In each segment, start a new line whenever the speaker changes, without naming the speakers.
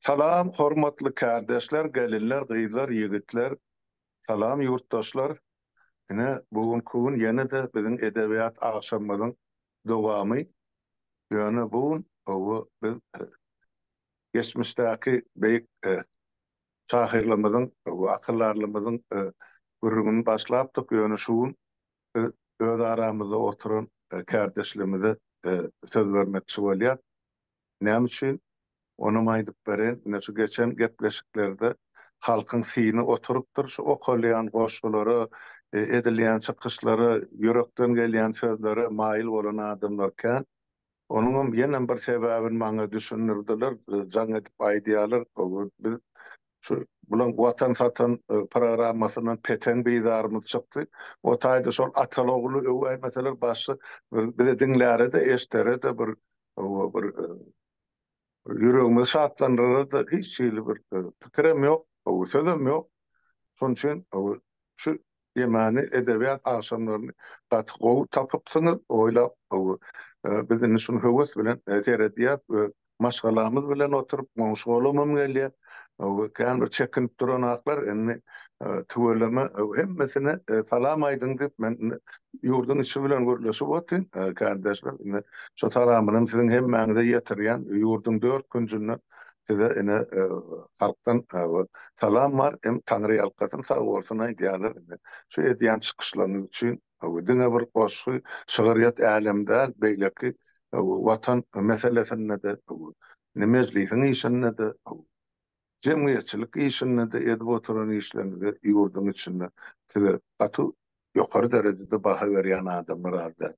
Salam hormatly kärdeşler, gelinler, gyzlar, ýigitler. Salam ýurtdaşlar. Ine bu günki gün ýene-de biziň edebiýat agşamymyzyň dowamy. Ýöne bu gün hawa biz geçmişdäki beýik şahyrlarymyzyň we akyldarlarymyzyň gürrüňini başlapdyk. Ýöne şu gün biz öz aramyzda oturan kärdeşlerimize söz bermekçi bolýas. Näme üçin? Onam aýdyp bereýin. Ine şu geçen gepleşiklerde halkyň syny oturypdyr. Şu okalýan goşgulara, edilýän çykyşlara, ýürekden gelýän sözlere maýyl bolan adamlar kän. Onuňam ýenem bir sebäbini maňa düşündirdiler, jaň edip aýdýarlar, biz şu bulaň Watan satan programmasyndan peteň bizarymyz çykdy. O taýda şol ataly-ogly öwäýmeseler başga bizi diňläre-de, eşdere-de bir bir ýüregimizi şatlandyrara-da hiç hili bir pikirem ýok, sözem ýok. Şonuň üçin şu Ýemany edebiýat agşamlaryny gaty gowy tapypsyňyz oýlap biz indi şuny höwes bilen seredýäs we maşgalamyz bilen oturyp goňşy golamam gelýär kän bir çekinip duranaklar indi tüweleme hemmesine salam aýdyň diýip men indi ýurduň içi bilen gürleşip otyryn kärdeşler indi şu salamynam siziň hemmäňize ýetirýän ýurduň dört künjünden Size ine halkdan salam bar hem Taňry ýalkasyn sag bolsun aýdýarlar ine şu edýän çykyşlaryňyz üçin diňe bir goşgy şygyrýet älem däl beýleki watan meselesinde-de ine mejlisiň işinde-de jemgyýetçilik işinde-de edip oturan işleriňize ýurduň içinde size gaty ýokary derejede baha berýän adamlar az däl.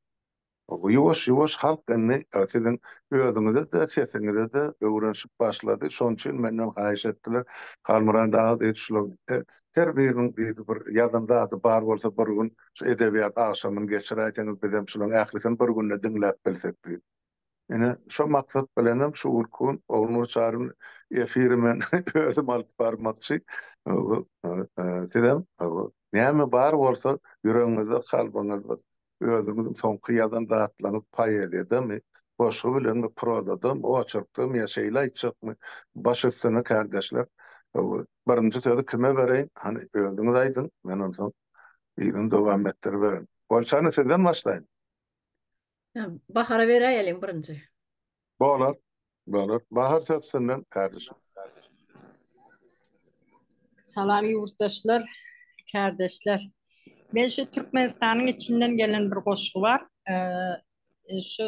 Ýuwaş-ýuwaş halk indi siziň özüňize-de, sesiňize-de öwrenişip başlady. Şonuň üçin menden haýyş etdiler. Halmyrat aga diýdi, şularyň her biriniň diýdi, bir ýazan zady bar bolsa bir gün şu edebiýat agşamyny geçiräýseňiz, bizem şularyň ählisini bir günde diňläp bilsek diýip. Ine, şo maksat bilenem şu günki gün Ogulnur Çaryň efiri men özüm alyp barmakçy. Sizem näme bar bolsa ýüregiňizde, kalbyňyzda Özüňiziň soňky ýazan zatlaryňyz poeziýadamy, goşgy bilenmi, prozadamy, oçerkdemi ýa şeýle aýtjakmy, baş üstüne kärdeşler. Birinji sözi kime bereýin, hany özüňiz aýdyň, men onsoň yzyny dowam etdiriberin. Golçany sizden başlaýyn.
Bahara beräýeliň birinji.
Bolar, bolar. Bahar söz senden kärdeşim.
Salam ýurtdaşlar, kärdeşler. Men şu Türkmenistanyň içinden gelen bir goşgy bar. Şu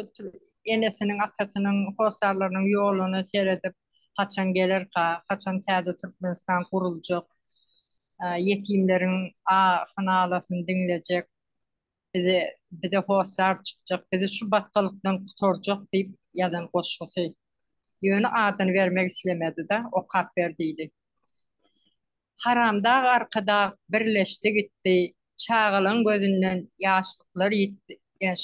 enesiniň, atasynyň, hossarlarynyň ýoluna seredip, haçan gelerka, haçan täze Türkmenistan guruljak, ýetimleriň ahy-nalasyny diňlejek, bize bize hossar çykjak, bizi şu batgalykdan gutarjak diýip ýazan goşgusy. Ýöne adyny bermek islemedi-de, okap ber diýdi. Haramdag Arkadag birleşdi gitdi, çagalaň gözünden ýaşlyklar ýitdi,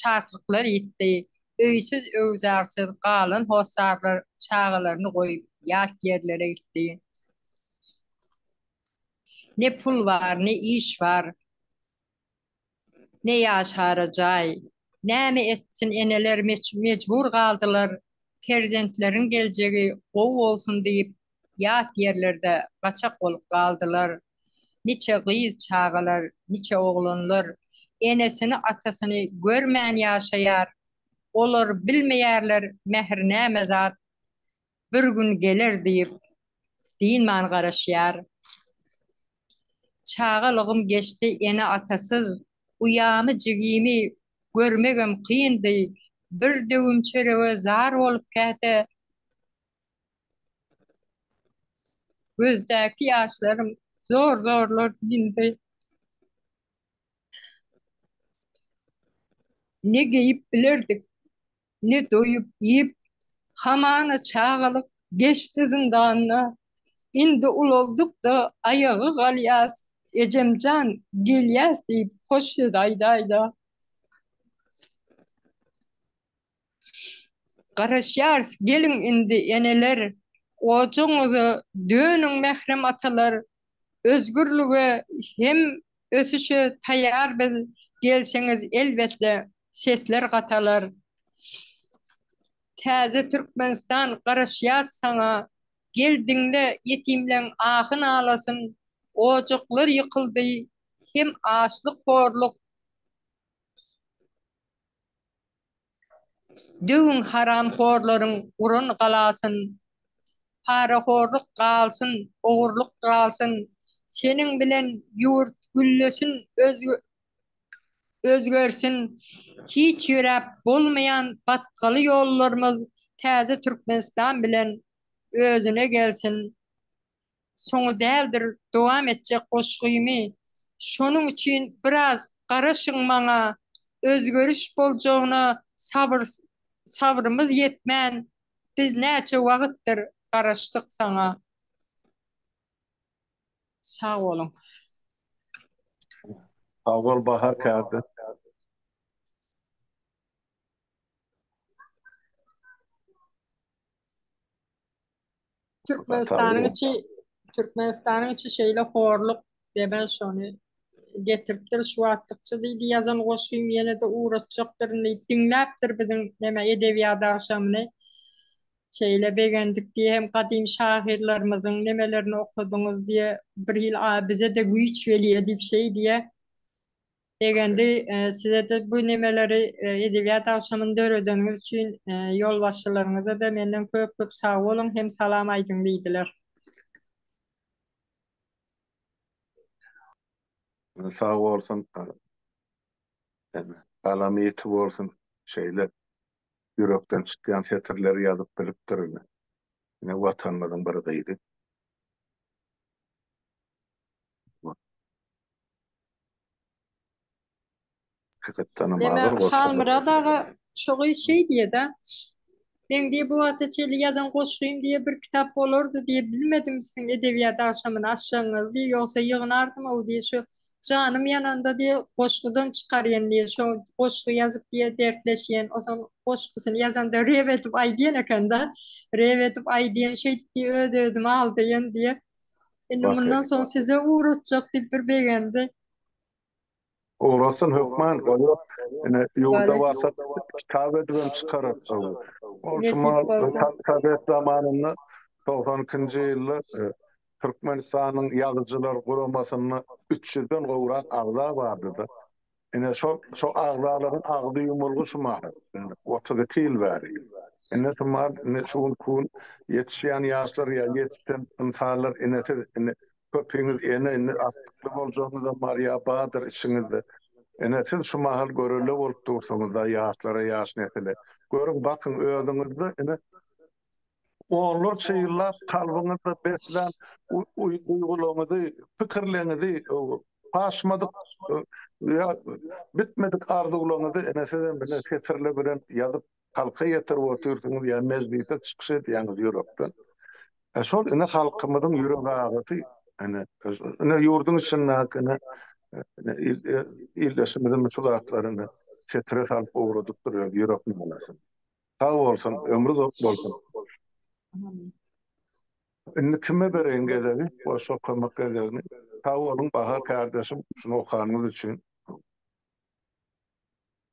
şatlyklar ýitdi, öýsüz-öwzarsyz galan hossarlar çagalaryny goýup ýat ýerlere gitdi. Ne pul bar, ne iş bar. Ne ýaşara jaý. Näme etsin eneler mejbur galdylar perzentleriň geljegi gowy bolsun diýip ýat ýerlerde gaçak bolup galdylar. Niçe gyz çagalar, niçe oglanlar enesini atasyny görmän ýaşaýar. Olar bilmeýärler mähir näme zat. Bir gün geler diýip dynman garaşýar. Çagalygym geçdi ene-atasyz, Uýamy, jigimi görmegem kyndy. Bir döwüm çörege zar bolup käte, Gözdäki ýaşlarym zor-zorlar dyndy. Ne geýip bilerdik, Ne doýup iýip, hamana çagalyk geçdi zyndanda. Indi ulaldyk-da aýaga galýas, Ejemjan, gelýäs diýip hoş söz aýdaýda. Garaşýarys, geliň indi eneler, Ojagyňyza dönüň mährem atalar, Özgürlige hem ösüşe taýýar biz, Gelseňiz elbetde sesler gatalar. Täze Türkmenistan garaşýas saňa. Gel diňle ýetimleň ahy-nalasyn, Ojaklar ýykyldy, hem açlyk-horluk. Döwüň haramhorlaryň guran galasyn. Parahorluk galsyn, ogurlyk galsyn, Seniň bilen ýurt güllesin, özgersin. Hiç ýöräp bolmaýan batgaly ýollarymyz täze Türkmenistan bilen özüne gelsin. Soňy däldir dowam etjek goşgymy. Şonuň üçin biraz garaşyň maňa. Özgeriş boljagyna sabyr sabrymyz ýetmän biz näçe wagytdyr garaşdyk saňa. Sag boluň.
Sag bol Bahar kärdeş.
Türkmenistanyň içi Türkmenistanyň içi şeýle horluk deme şony getiripdir şu wagtlykça diýdi ýazan goşgym ýene-de ugratjakdyryn diýip diňläpdir biziň neme edebiýat agşamyny şeýle begendik diýe hem gadym şahyrlarymyzyň nemelerini okadyňyz diýe bir hil bize-de güýç gelýä diýip şeý diýe Begendi sizede bu nemeleri edebiýat agşamyny döredeniňiz üçin ýolbaşçylaryňyzada menden köp köp sag boluň hem salam aýdyň diýdiler.
Sag bolsun. Galamy ýiti bolsun. Şeýle ýürekden çykýan setirleri ýazyp bilipdir ine. Ine Watanymyzyň bir gyzy. Hakykatdanam
Neme
agyr goşgular.
Halmyrat aga şo gyz şeý diýýä-de. Meň diýe bu wagta çenli ýazan goşgym diýe bir kitap bolardy diýe bilmedim siziň edebiýat agşamyny açjagyňyzy diýe ýogsa ýygnardym-ow diýe şo janym ýananda diýe goşgudan çykarýan diýe şo goşgy ýazyp diýe dertleşýän ozaň goşgusyny ýazanda rep edip aýdýan eken-de rep edip aýdýan şeýdip diýe öz-özümi aldaýan diýe Indi mundan soň size ugratjak diýip bir begendi.
Ugratsyn hökman. Ine ýurda barsak kitap edibem çykarar. Ol şu sowet zamanynda 92-nji ýylda e, Türkmenistanyň ýazyjylar guramasynda 300-den gowrak agza bardy-da. Ine şo şo agzalaryň agzy ýumulgy şu mahal. 32 ýyl bäri. Ine şu mahal ine şu günki gün ýetişýän ýaşlar ýa ýetişen ynsanlar ine siz ine köpüňiz ene indi agtykly boljagyňyzam bar ýa bardyr içiňizde. Ine siz şu mahal görelde bolup dursuňyzda ýaşlara ýaş nesile. Görüň bakyň özüňizde ine onlarça ýyllap kalbyňyzda beslän duýgularyňyzy, pikirleriňizi, paşmadyk ýa bitmedik arzuwlaryňyzy ine sizem ine setirler bilen ýazyp halka ýetirip otyrsyňyz ýa mejlisde çykyş edýäňiz ýürekden. E şol ine halkymyzyň ýürek agysy ine ine ýurduň içindäki ine ildeşimiziň şu zatlary ine setire salyp ugradypdyr öz ýürek nalasyny. Sag bolsun, ömri uzak bolsun. Indi kime bereýin gezegi, goşgy okamak gezegini. Sag boluň Bahar kardeşim, şuny okanyňyz üçin.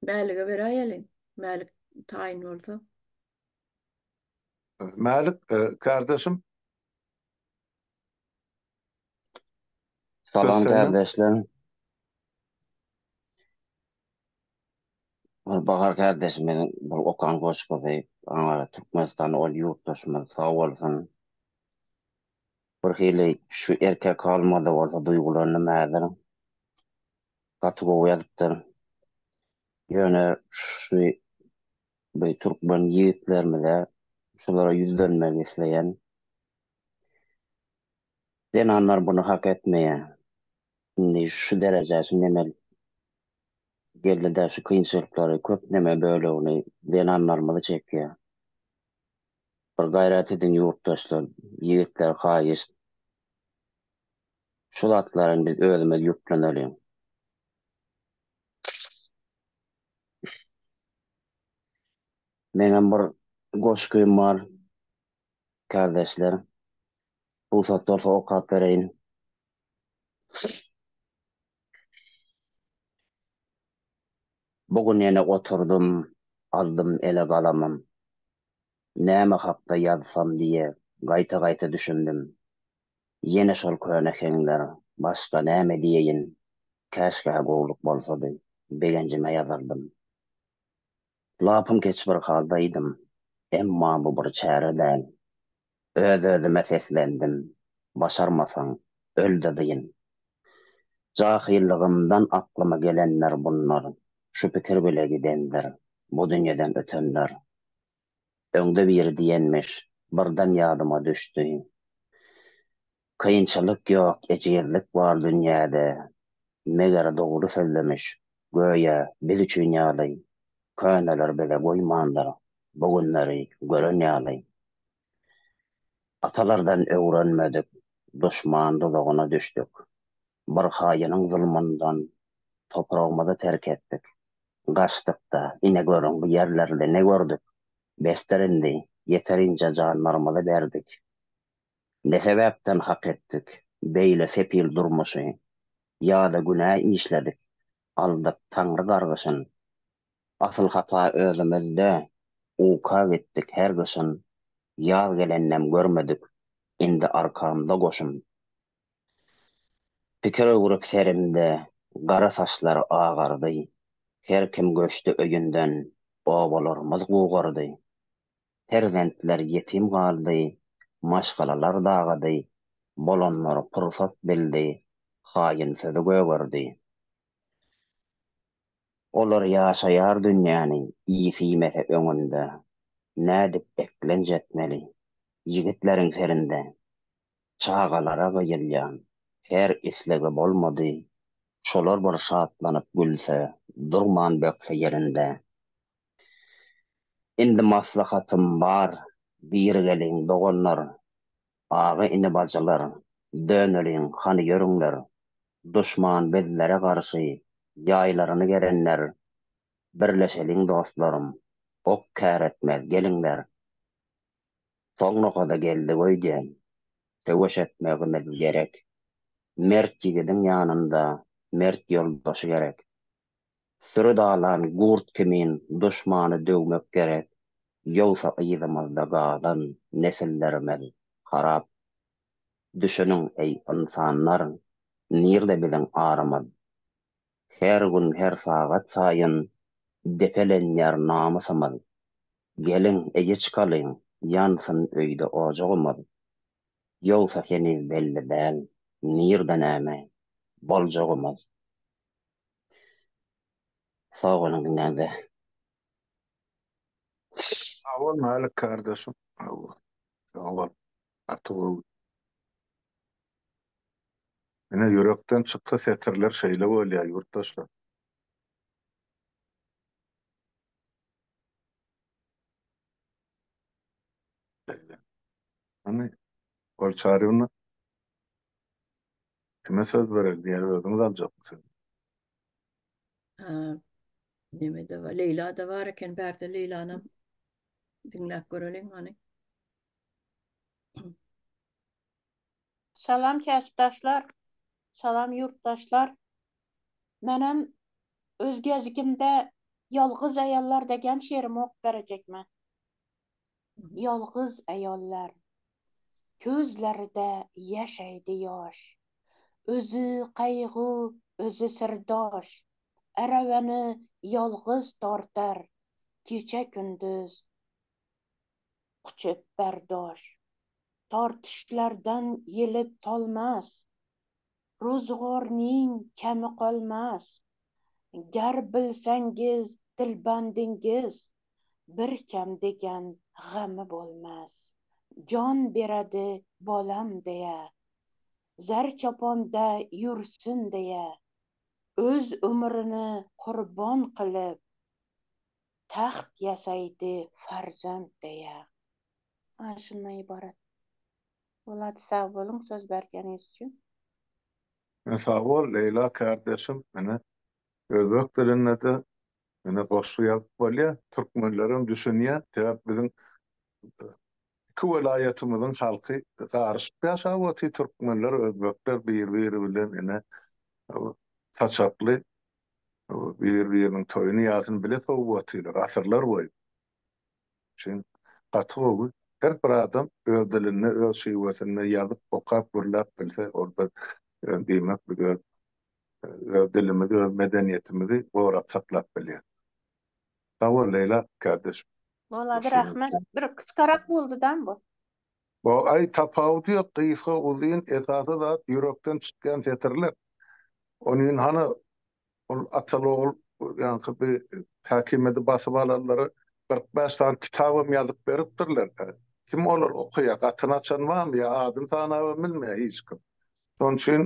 Mälige beräýeliň. Mälik taýyn bolsa.
Mälik kardeşim.
Salam kardeşler. Ol Bahar kardeşimiziň bir okan goşgusy aňa Türkmenistan ol ýurtdaşymyz sag bolsun. Bir hili şu erkek halyma-da bolsa duýgulandym häzir. Gaty gowy ýazypdyr. Ýöne şu bir türkmen ýigitlerimize şulara ýüzlenmek isleýän. Zenanlar buny hak etmeýär. Indi şu derejä şu neme Geldi-de şu kynçylyklary köp neme bölegini zenanlarymyz çekýär. Bir gaýrat ediň ýurtdaşlar, ýigitler haýyşt. Şu zatlary biz özümiz ýükleneliň. Meňem bir goşgym bar kardeşler. Rugsat bolsa okap bereýin. Bu gün ýene oturdym, aldym ele galamym. Näme hakda ýazsam diýe. Gaýta-gaýta düşündim. Ýene şol köne heňler, başga näme diýeýin, käşgä gowluk bolsady, begenjime ýazardym. Lapym keç bir haldaýdym, emma bu bir çäre däl. Öz-özüme seslendim, Başarmasaň, öl-de dyn. Jahyllygymdan aklyma gelenler bunlar, şu pikir bile gidendir, bu dünýeden ötenler. Öňde biri diýenmiş, birden ýadyma düşdi. Kynçylyk ýok, ejizlik bar dünýäde. Meger dogry sözlemiş, göýä biz üçin ýaly, Köneler bize goýmandyr bu günleri gören ýaly. Atalardan öwrenmedik, duşman duzagyna düşdük. Bir haýynyň zulmundan topragymyzy terk etdik. Gaçdyk-da, ine görüň bu ýerlerde ne gördük. Besdir indi, ýeterinje janlarymyzy berdik. Ne sebäpden hak etdik beýle sepil durmuşy, ýa-da günä işledik, aldyk Taňry gargyşyn. Asyl hata özümizde, uka gitdik her gyşyn, ýaz geleninem görmedik, indi arkamda goşun. Pikir öwrüp serimde gara saçlar agardy, Her kim göçdi öýünden, obalarymyz gugardy. Perzentler ýetim galdy, maşgalalar dagady, Bolanlar pursat bildi, haýyn sözi gögerdi. Olar ýaşaýar dünýäni iýsi-iýmese öňünde, Nädip eklenç etmeli ýigitleriň serinde? Çagalara gyýylýan her islegi bolmady, Şolar bir şatlanyp gülse, durman bökse ýerinde. Indi maslahatym bar, birigeliň doganlar, Aga-ini-bajylar, döneliň, hany ýörüňler. Duşman bizlere garşy ýaýlaryny gerenler, Birleşeliň dostlarym, ok kär etmez, geliňler. Soň nokada geldik öýdýän. Söweş etmegimiz gerek. Mert ýigidiň ýanynda mert ýoldaşy gerek. Süri dalan gurt kimin duşmany döwmek gerek, ýogsa yzymyzda galan nesillerimiz harap. Düşüniň eý ynsanlar, nirde biziň arymyz? Her gün her sagat saýyn depelenýär namysymyz. Geliň, eýe çykalyň, ýansyn öýde ojagymyz. Ýogsa heniz belli däl, nirde näme boljagymyz. Sag boluň diňläňize.
Sag bol Mälik kardeşim. Sag bol. Gaty gowy. Ine ýürekden çyksa setirler şeýle bolýar ýurtdaşlar. Şeýle. Hany Golçaryna kime söz bereli diýer özüňiz aljakmy sözi?
Ha, neme-de bar, Leýla-da bar eken bärde Leýlanam diňläp göreliň hany.
Salam käsipdaşlar, salam ýurtdaşlar. Menem öz gezigimde Ýalgyz aýallar degen şerimi okup berejekmen. Ýalgyz aýallar. Közleride ýaşaýdy ýaş. Özi gaýgy, özi syrdaş. Arabany ýalgyz tortar. Gije-gündiz quçup berdaş. Tortishlardan yelib tolmas, Ro'zg'orning kami qolmas. Gar bilsangiz dilbandingiz, Bir kam degan g'ami bo'lmas. Jon beradi bolam deya, Zar choponda yursin deya, O'z umrini qurbon qilib, Taxt yasaydi farzand deya. Ana şundan ybarat. Bolady sag boluň söz bergeniňiz üçin.
Sag bol Leýla kardeşim ine özbek dilindede ine goşgy ýazyp bolýa türkmenlerem düşünýä sebäp biziň iki welaýatymyzyň halky garyşyp ýaşap otyr türkmenler özbekler bir biri bilen ine saçakly bir biriniň toýuny ýasyny bile sowup otyrlar asyrlar boýy üçin gaty gowy. Her bir adam öz dilinde, öz şiwesinde ýazyp, okap, gürläp bilse, ol bir diýmek biz öz öz dilimizi, öz medeniýetimizi gorap saklap bilýäris. Sag bol Leýla kardeşim.
Bolady rahmet. Bir kyskarak boldy dam bu.
Bu aý tapawudy ýok gysga uzyn esasy zat ýürekden çykýan setirler. Onin hany ol ataly ogul ýaňky bi häkimedi basyp alanlara 45 sany kitabam ýazyp beripdirler. Kim olar okaýar gatyny açan barmy ýa adyny sanabam bilmeýär hiç kim. Şonuň üçin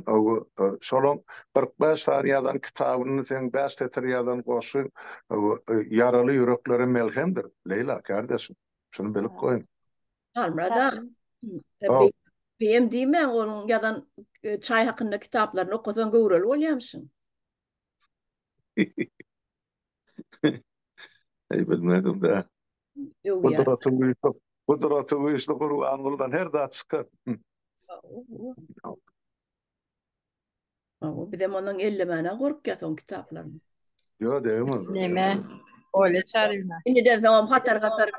şolaň 45 sany ýazan kitabyny seň bäş setir ýazan goşgyň ýaraly ýüreklere melhemdir Leýla kardeşim. Şuny bilip goýuň.
Halmyrat aga, PM diýmäň, onuň ýazan çaý hakynda kitaplaryny okasaň göwreli bolýamyşyň.
Eý bilmedim dä. Gudraty güýçli, gudraty güýçli Gurbangulydan her zat çykar.
Hawa, bizem ondan ellemäne gorkýas oň kitaplaryny.
Ýo, degmez.
Neme? Olya Çaryýewna.
Indiden soňam hatar-hatar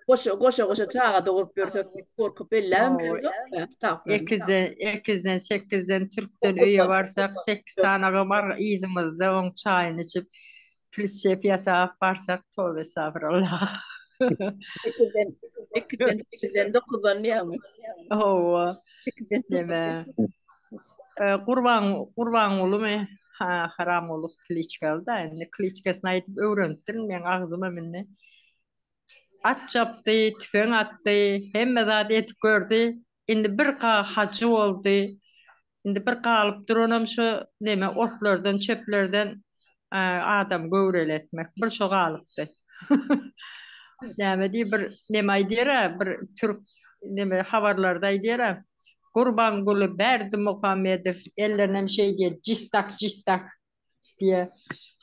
goşa goşa goşa çaga doguryp ýörsek diýip gorkup elläbem bilemzok kitaplaryny.
Ekizden, ekizden, sekizden türkden öýe barsak, sekiz sanagy bar yzymyzda oň çaýyny içip, prissep ýasap barsak, toba estagfirullah.
Sekizden, sekizden, sekizden, dokuzdan diýýäňmi?
Hawa. Neme? Gurban Gurbangulymy? Ha, Haramguly kliçkaly da indi kliçkasyny aýdyp öwrenipdirin meň agzymam indi. At çapdy, tüfeň atdy, hemme zat edip gördi. Indi bir ga hajy boldy. Indi bir galyp duranam şu neme otlardan, çöplerden adam göwreli etmek. Bir şo galypdy. Näme diý bir neme aýdýar-a, bir türk neme habarlarda aýdýar-a. Gurbanguly Berdimuhamedow ellerinem şeý diýýär, jistak, jistak diýýär.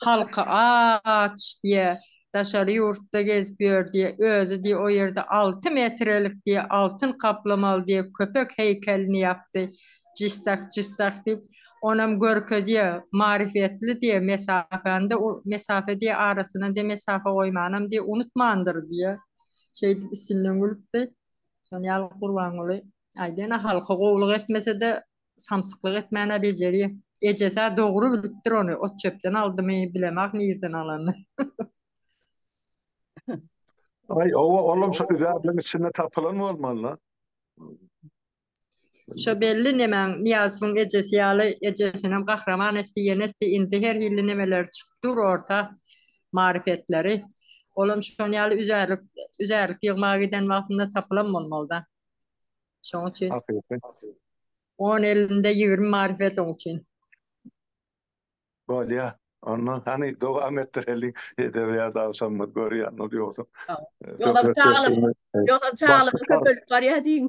Halky aç diýýär, daşary ýurtda gezip ýör diýýär, özi diýýär o ýerde alty metrelik diýýär, altyn kaplamaly diýýär, köpek heýkelini ýapdy, jistak, jistak diýip, onam görkezýär, marifetli diýýär, mesafäni-de, mesafe diýýär, arasyna diýýär, mesafe goýmanam diýýär, unutmandyr diýýär. Şeýdip üstünden gülüpdi. Şonuň ýaly Gurbanguly aýdýan-a halka gowulyk etmese-de samsyklyk etmän-ä bejerýär. Ejesi-ä dogry bilipdir ony, ot-çöpden aldymy, bilemok nirden alanyny.
Aý, owa, olam şo üzärligiň içinde tapylan bolmaly-la.
Şo belli nemäň Nyýazowyň ejesi ýaly ejesinem gahraman etdi ýene etdi indi her hilli nemeleri çykyp dur orta marifetleri olam şon ýaly üzärlik üzärlik ýygmaga giden wagtynda tapylan bolmalyda şoň üçin
Hakyky.
On elinde 20 marifet oň üçin.
Bolýa. Onda hany dowam etdireliň edebiýat agşamymyz görýän ol ýogsa.
Ýogsam çagalar, ýogsam çagalar köpelip barýar diýiň.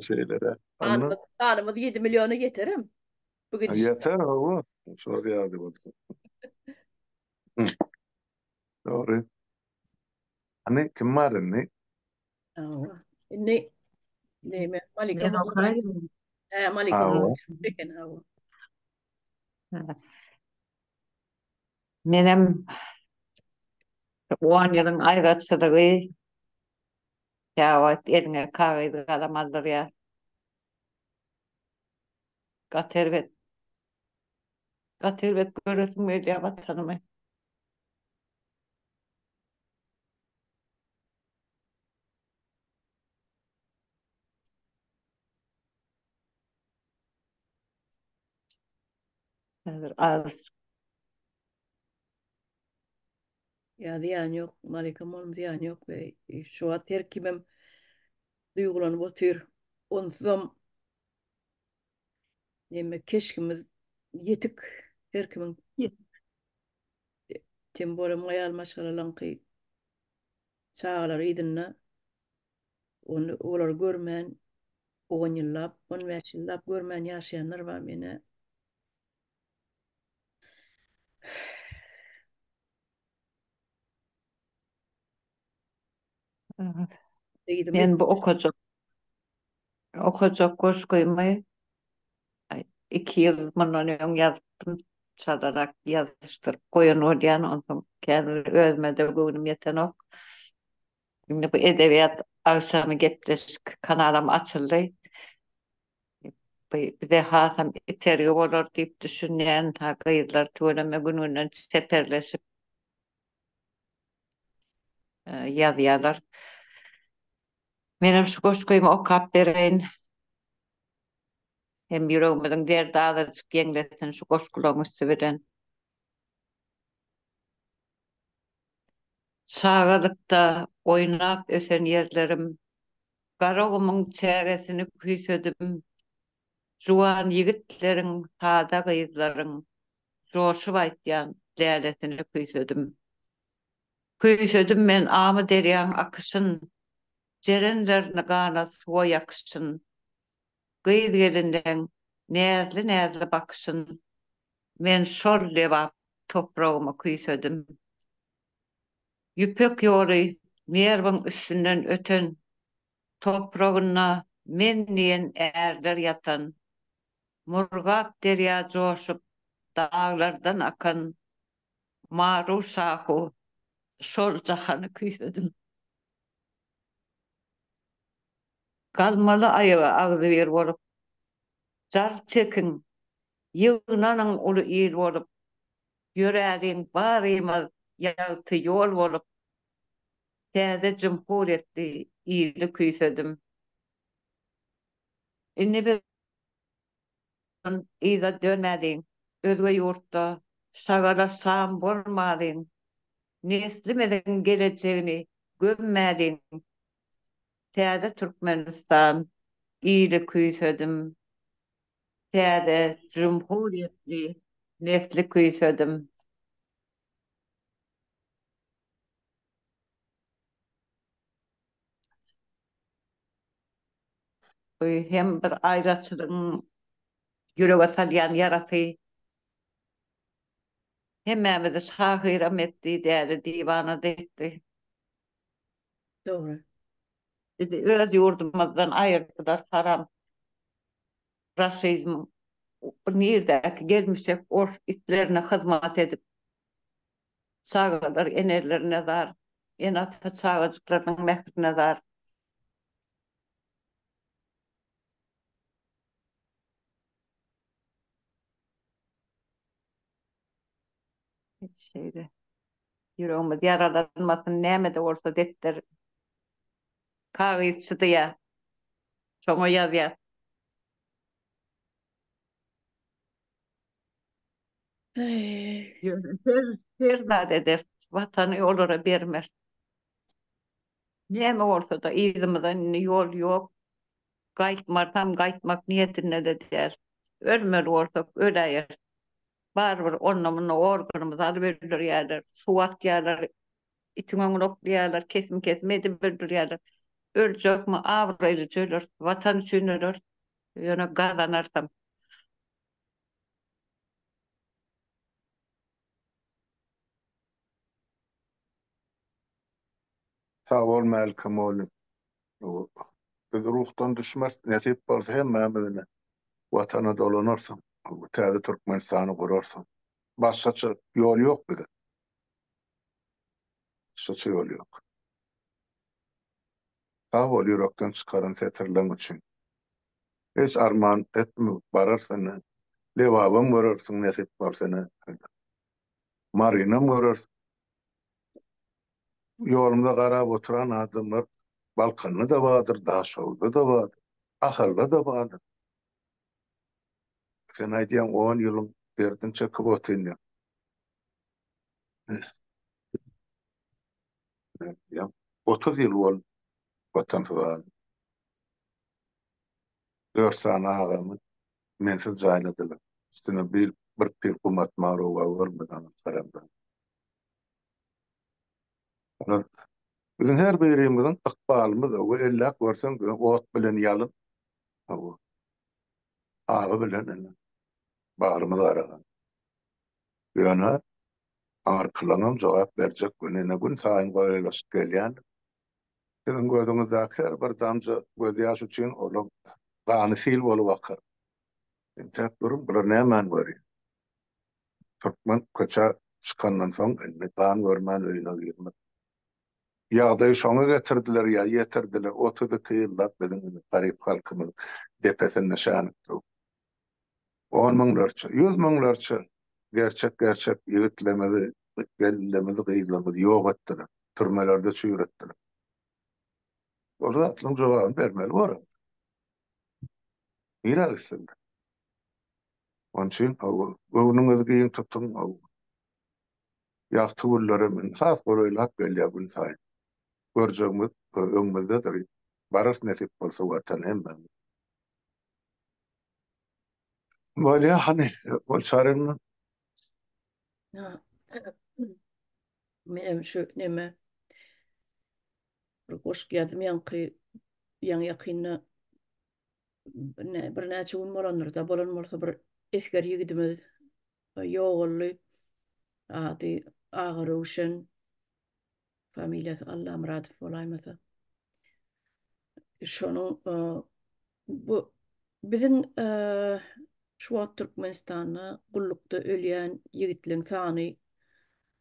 Şeýle-de.
Onda Sanymyz 7 milliona ýeterem.
Bu gidiş. Ýeter, hawa. Şol ýaly bolsa. Dogry. Hany kim bar indi?
Hawa. Indi näme? Malika.
Men okaýyn.
Hä, Malika.
Hawa.
Eken, hawa.
Menem on ýylyň aýraçylygy käwagt eliňe kagyz galam aldyrýar. Gaty erbet. Gaty erbet göresim gelýär watanymy. Häzir az.
Ýa zyýany ýok, Malika mollum zyýany ýok we şu wagt her kimem duýgulanyp otyr. Onsuzam neme keşgimiz ýetik her kimiň. Tem bolem aýal maşgalalaňky çagalary yzynda ony olary görmän on ýyllap, 15 ýyllap görmän ýaşaýanlar bar menä.
Men bu okajak okajak goşgymy iki ýyl mundan öň ýazypdym. çalarak ýazyşdyryp goýan bolýan, onsoň käbir özüme-de göwnüm ýetenok. Indi bu edebiýat agşamy gepleşik kanalam açyldy. Bu bize hasam itergi bolar diýip düşünýän, ha gyzlar tüweleme gün-günden çeperleşip ýazýarlar. Menem şu goşgymy okap bereýin. Hem ýüregimiziň derdi azajyk ýeňlesin şu goşgularyň üsti bilen. Çagalykda oýnap ösen ýerlerim, Garagumuň çägesini küýsedim. Juwan ýigitleriň, sada gyzlaryň Joşup aýtýan lälesini küýsedim. Küýsedim men Amyderýaň akyşyn, Jerenlerini ganat suwa ýakyşyn. Gyz-gelinleň näzli-näzli bakyşyn Men şol Lebap topragymy küýsedim. Ýüpek ýoly Merwiň üstünden öten, Topragynda men diýen ärler ýatan, Murgap derýa joşup, daglardan akan, Maru-şahu şol jahany küýsedim. Galmaly aýaga agzybir bolup, Jar çekiň, ýygnanyň uly il bolup, Ýöräliň barymyz ýagty ýol bolup, Täze jumhurýetli ili küýsedim. Indi biz yza dönmäliň, Özge ýurtda şagala şam bolmalyň, Neslimiziň gelejegini gömmäliň, Täze Türkmenistan ili küýsedim. Täze jumhurýetli nesli küýsedim. Bu hem bir aýraçylygyň ýürege salýan ýarasy. Hemmämizi şahyram etdi, däli-diwana-da etdi.
Dogry.
Bizi öz ýurdumyzdan aýyrdylar haram raşizm nirdäki gelmişek ors itlerine hyzmat edip çagalar enelerine zar ene-ata çagajyklarynyň mährine zar. Şeýle. Ýüregimiz ýaralanmasyn, näme-de bolsa depder kagyz çyzýar. Şoňa ýazýar. Ýöne her, her zat ederis. Watany olara bermeris. Näme bolsa-da yzymyza indi ýol ýok. Gaýtmarsam gaýtmak niýetinde-de däl. Ölmeli bolsak öläýeris. Barybir onda-munda organymyzy alyp öldürýärler, suwa atýarlar, itiň öňüne oklaýarlar, kesim-kesim edip öldürýärler. Öljekmi, abraýlyja öleris, Watan üçin öleris, ýöne gazanarsam.
Sag bol Mälike mugallym. Biz ruhdan düşmeris, nesip bolsa hemmämiz ine Watana dolanarsyň, täze Türkmenistany gurarsyň. Başgaça ýol ýok bize. Başgaça ýol ýok. Sag bol ýürekden çykaran setirleň üçin. Hiç arman etme bararys ine. Lebabam görersiň nesip bolsa ine. Marynam göreris. Ýolumyza garap oturan adamlar Balkanda-da bardyr, Daşoguzda-da bardyr, Ahalda-da bardyr. Sen aýdýaň on ýylyň derdini çekip otyryn diýip. 30 ýyl boldy watansyz galyp. Dört sany agamy mensiz jaýladylar. Üstüne bir bir pil gum atmaga rowa görmedi aňyr haramzada. Biziň her birimiziň ykbalymyz we elläp görseň ot bilen ýalyn, agy bilen indi bagrymyz garagan. Ýöne aňyrkylaňam jogap berjek güni ine gün saýyn golaýlaşyp gelýän. Siziň gözüňizdäki her bir damja gözýaş üçin olaň gany sil bolup akar. Entäk duruň, bular nämäni görýär? Türkmen köçä çykandan soň indi gan görmän öýüne girmez. Ýagdaýy şoňa getirdiler ýa ýetirdiler, 32 ýyllap biziň indi garyp halkymyz depesinde şänik dur. On müňlerçe, ýüz müňlerçe gerçek-gerçek ýigitlerimizi, gelinlerimizi, gyzlarymyzy ýok etdiler, türmelerde çüýretdiler. Ol zatlaryň jogabyny bermeli bolar. Nirä gitsinler? Onuň üçin göwnüňizi giň tutuň. Ýagty günlerem indi has golaýlap gelýär günsaýyn. Görjegimiz öňümizdedir. Bararys nesip bolsa Watana hemmämiz. Bolýa hany Gulçarynda.
Menem şu neme bir goşgy ýazdym ýaňky ýaňy ýakynda birnäçe gün bolandyr-da, bolan bolsa bir esger ýigidimiz ýogaldy. Ady Aga Röwşen, familiýasy Allamyradow bolaýmasa. Şonuň bu biziň şu wagt Türkmenistanda gullukda ölýän ýigitleň sany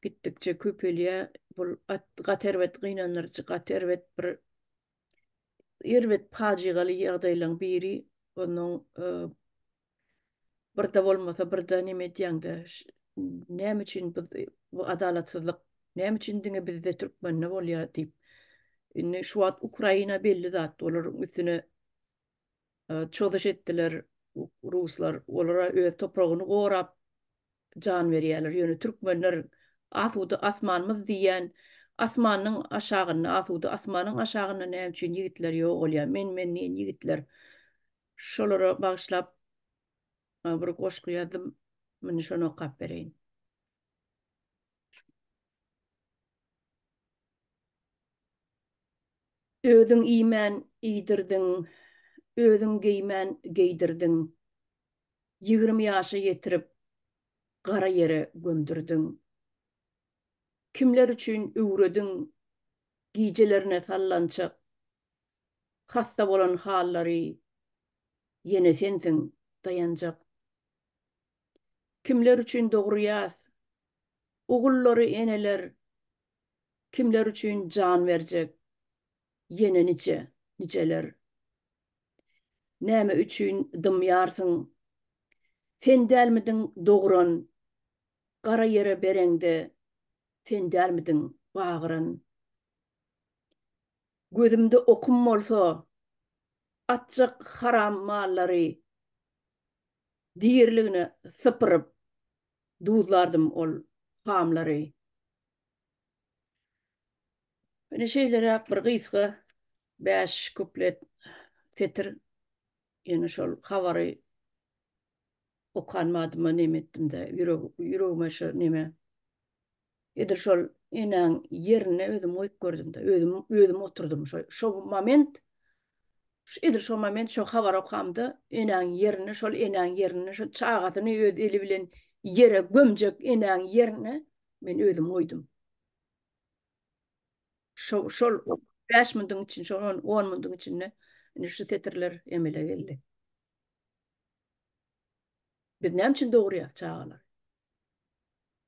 gitdikçe köpelýär. Bu gaty erbet gynandyryjy, gaty erbet bir erbet pajygaly ýagdaýlaryň biri. Onuň birde bolmasa birde neme edýäňde näme üçin bu bu adalatsyzlyk näme üçin diňe bizde türkmende bolýar diýip. Indi şu wagt Ukraina belli zat olaryň üstüne çozuş etdiler ruslar olara öz topragyny gorap jan berýärler. Ýöne türkmenler asuda asmanymyz diýýän asmanyň aşagynda asuda asmanyň aşagynda näme üçin ýigitler ýogalýar men men diýen ýigitler şolara bagyşlap bir goşgy ýazdym muny şony okap bereýin. Özüň iýmän iýdirdiň, özüň geýmän geýdirdiň. 20 ýaşa ýetirip, gara ýere gömdürdiň. Kimler üçin öwrediň gijelerine sallançak, Hassa bolan hallary ýene sensiň daýanjak. Kimler üçin dogurýas ogullary eneler, Kimler üçin jan berjek ýene niçe, niçeler. Näme üçin dymýarsyň? Sen dälmidiň dogran, Gara ýere bereňde sen dälmidiň bagyran? Gözümde okum bolsa, atjak haram mallary diriligine sypyryp duzlardym ol hamlary. Ine şeýleräk bir gysga bäş kuplet setir ýene şol habary okan badyma neme etdim-de ýürek ýüregime şu neme edil şol enäň ýerine özüm goýup gördüm-de özüm özüm oturdym şo şo moment şu edil şo moment şo habary okamda enäň ýerine şol enäň ýerine şo çagasyny öz eli bilen ýere gömjek enäň ýerine men özüm goýdum. Şo şol 5 minutiň içinde, şol 10 minutiň içinde indi şu setirler emele geldi. Biz näme üçin dogurýas çagalary?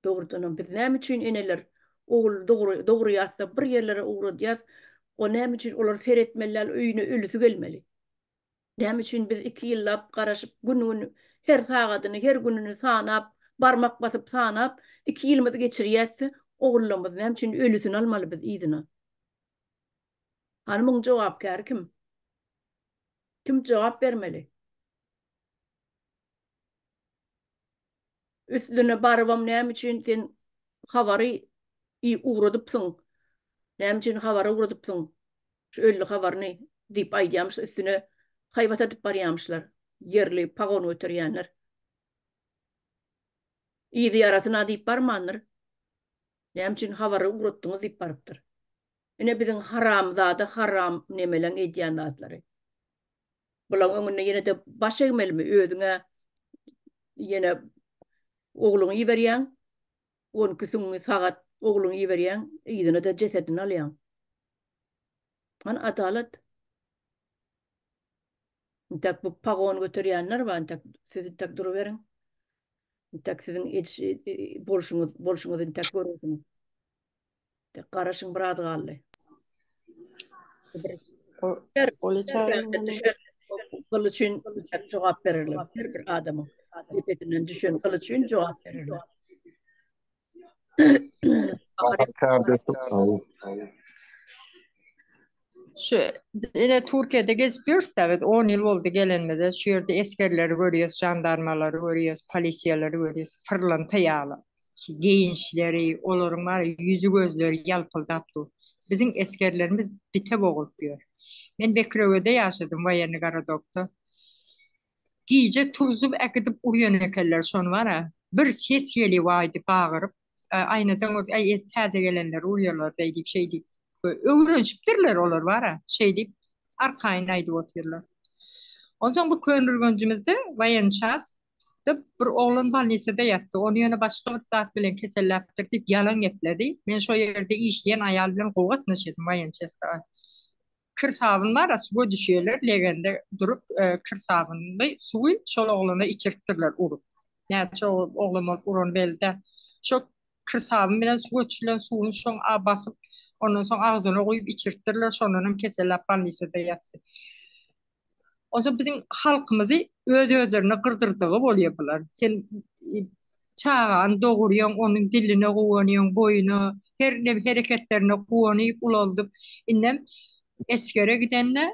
Dogrudanam biz näme üçin eneler ogul dogurýas-da bir ýerlere ugradýas, o näme üçin olar seretmeli däl, öýüne ölüsi gelmeli? Näme üçin biz iki ýyllap garaşyp, gün-gün her sagadyny, her gününi sanap, barmak basyp sanap, iki ýylymyzy geçirýäs-de, ogullarymyzy näme üçin ölüsini almaly biz yzyna? Hany muň jogapkäri kim? Kim jogap bermeli? Üstüne barybam näme üçin sen habary ugradypsyň? Näme üçin habary ugradypsyň? Şu öldi habaryny diýip aýdýarmyş, üstüne haýbat atyp barýarmyşlar ýerli pagon göterýänler. Yzy ýarasyna diýip barmandyr. Näme üçin habary ugratdyňyz diýip barypdyr. Ine biziň haramzada haram nemeleň edýän zatlary. Bulaň öňünde ýene-de baş egmelimi özüňe ýene ogluňy iberýäň, 12 süňňi sagat ogluňy iberýäň, yzyna-da jesedini alýaň. Hany adalat? Intäk bu pagon göterýänler bar, intäk siz intäk duruberiň. Intäk siziň ediş bolşuňyz, bolşuňyzy intäk görersiňiz. Intäk garaşyň biraz galdy. Her düşen gyl üçin jogap bererler. Her bir adamyň depesinden düşen gyl üçin jogap bererler.
Şu ine Türkiýede gezip ýörüs-dä biz on ýyl boldy gelenimize. Şu ýerde esgerleri görýäs, žandarmalary görýäs, polisiýalary görýäs, pyrlanta ýaly. Şu geýinişleri, olaryň bar ýüzi gözleri ýalpyldap dur. Biziň esgerlerimiz bite bogulyp ýör. Men Bekirewede ýaşadym, woýennyý gorodokda. Gije turzup äkidip urýan ekenler şony bar-a. Bir ses gelýär waý diýip bagyryp. Aýnadan görüp, äý täze gelenleri urýarlar beý diýip şeý diýip. Öwrenişipdirler olar bar-a, şeý diýip arkaýyn aýdyp otyrlar. Onsoň bu Köneürgenjimizde woýennyý ças da bir oglan bolnisada ýatdy. Ony ýöne başga bir zat bilen keselläpdir diýip ýalan gepledi. Men şo ýerde işleýän aýal bilen gowy gatnaşýardym woýennyý çasda. Kir sabyn bar-a, suwa düşýärler, legende durup, kir sabynly suwy şol oglana içiripdirler urup. Näçe oglan bolup urany belli däl. Şo kir sabyn bilen suwa düşülen suwuny şoň basyp, ondan soň agzyna guýup içiripdirler, şondanam keselläp bolnisada ýatdy. Onsoň biziň halkymyzy öz-özlerine gyrdyrdygy bolýar bular. Sen çagany dogurýaň, onuň diline guwanýaň, boýuna, her nem hereketlerine guwanyp ulaldyp, indem esgere gidende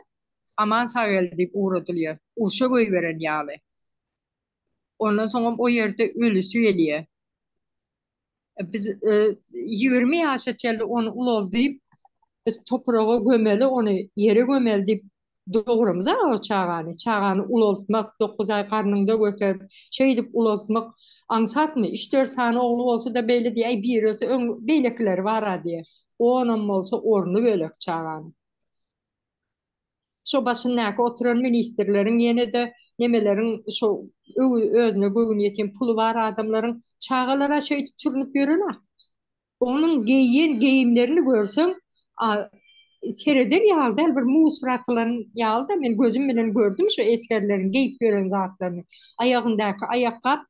aman sag gel diýip ugradylýar. Urşa goýberen ýaly. Ondan soňam o ýerde ölüsi gelýär. Biz 20 ýaşa çenli ony ulaldyp, biz topraga gömeli, ony ýere gömeli diýip dogramyz-a o çagany. Çagany ulaltmak, 9 aý garnyňda göterip, şeýdip ulaltmak aňsatmy? Üç-dört sany ogly bolsa-da beýle diýýär, äý biri ölse öň beýlekileri bar-a diýýär. Onam bolsa orny bölek çaganyň. Şo başyndaky oturan ministrleriň ýene-de nemeleriň şo özüne göwni ýeten puly bar adamlaryň çagalara şeýdip sürnüp ýören-ä. Onuň geýen geýimlerini görseň, a sereder ýaly däl bir musor atylan ýaly-da men gözüm bilen gördüm şo esgerleriň geýip ýören zatlaryny. Aýagyndaky aýakgap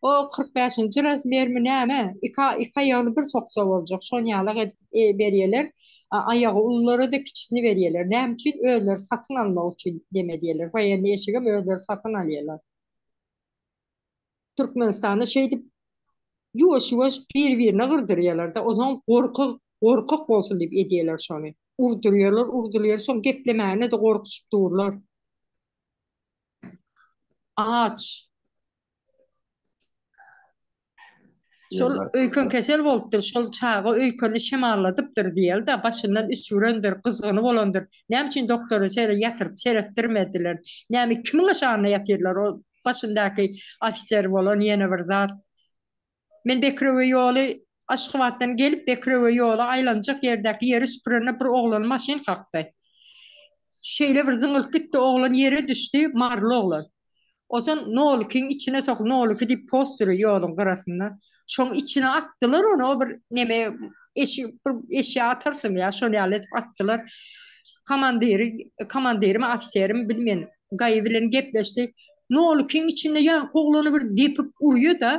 O 45-nji razmermi näme? Iki iki aýagyny bir soksa boljak. Şon ýalak edip e, berýärler. Aýagy ululara-da kiçisini berýärler. Näme üçin? Özleri satyn almak üçin deme diýerler. Woýennyý eşigem özleri satyn alýarlar. Türkmenistanda şeýdip ýuwaş-ýuwaş bir-birine gyrdyrýarlar-da. Onsoň gorky, gorkak bolsun diýip edýärler şony. Urdurýarlar, urdurýarlar, soň geplemäne-de gorkuşyp durlar. Aç. Şol öýken kesel bolupdyr, şol çaga öýkenini şemalladypdyr diýeli-de, başyndan üsgürendir, gyzgyny bolandyr. Näme üçin doktora şeýle ýatyryp seretdirmediler? Näme kimiň aşagynda ýatyrlar o başyndaky ofiser bolan ýene bir zat. Men Bekrewe ýoly Aşgabatdan gelip Bekrewe ýoly aýlanjak ýerdäki ýeri süpürende bir oglany maşyn kakdy. Şeýle bir zyňylyp gitdi oglan ýere düşdi, maryly oglan. Ozan nol ikiň içine sok nol iki diýip post dury ýoluň gyrasynda. Şoň içine atdylar ony o bir neme eşi bir eşýa atarsyň ýa şol ýaly edip atdylar. Komandiri komandirimi ofiserimi bilmen gaýy bilen gepleşdi. Nol ikiň içinde ýaňky oglany bir depip urýa-da.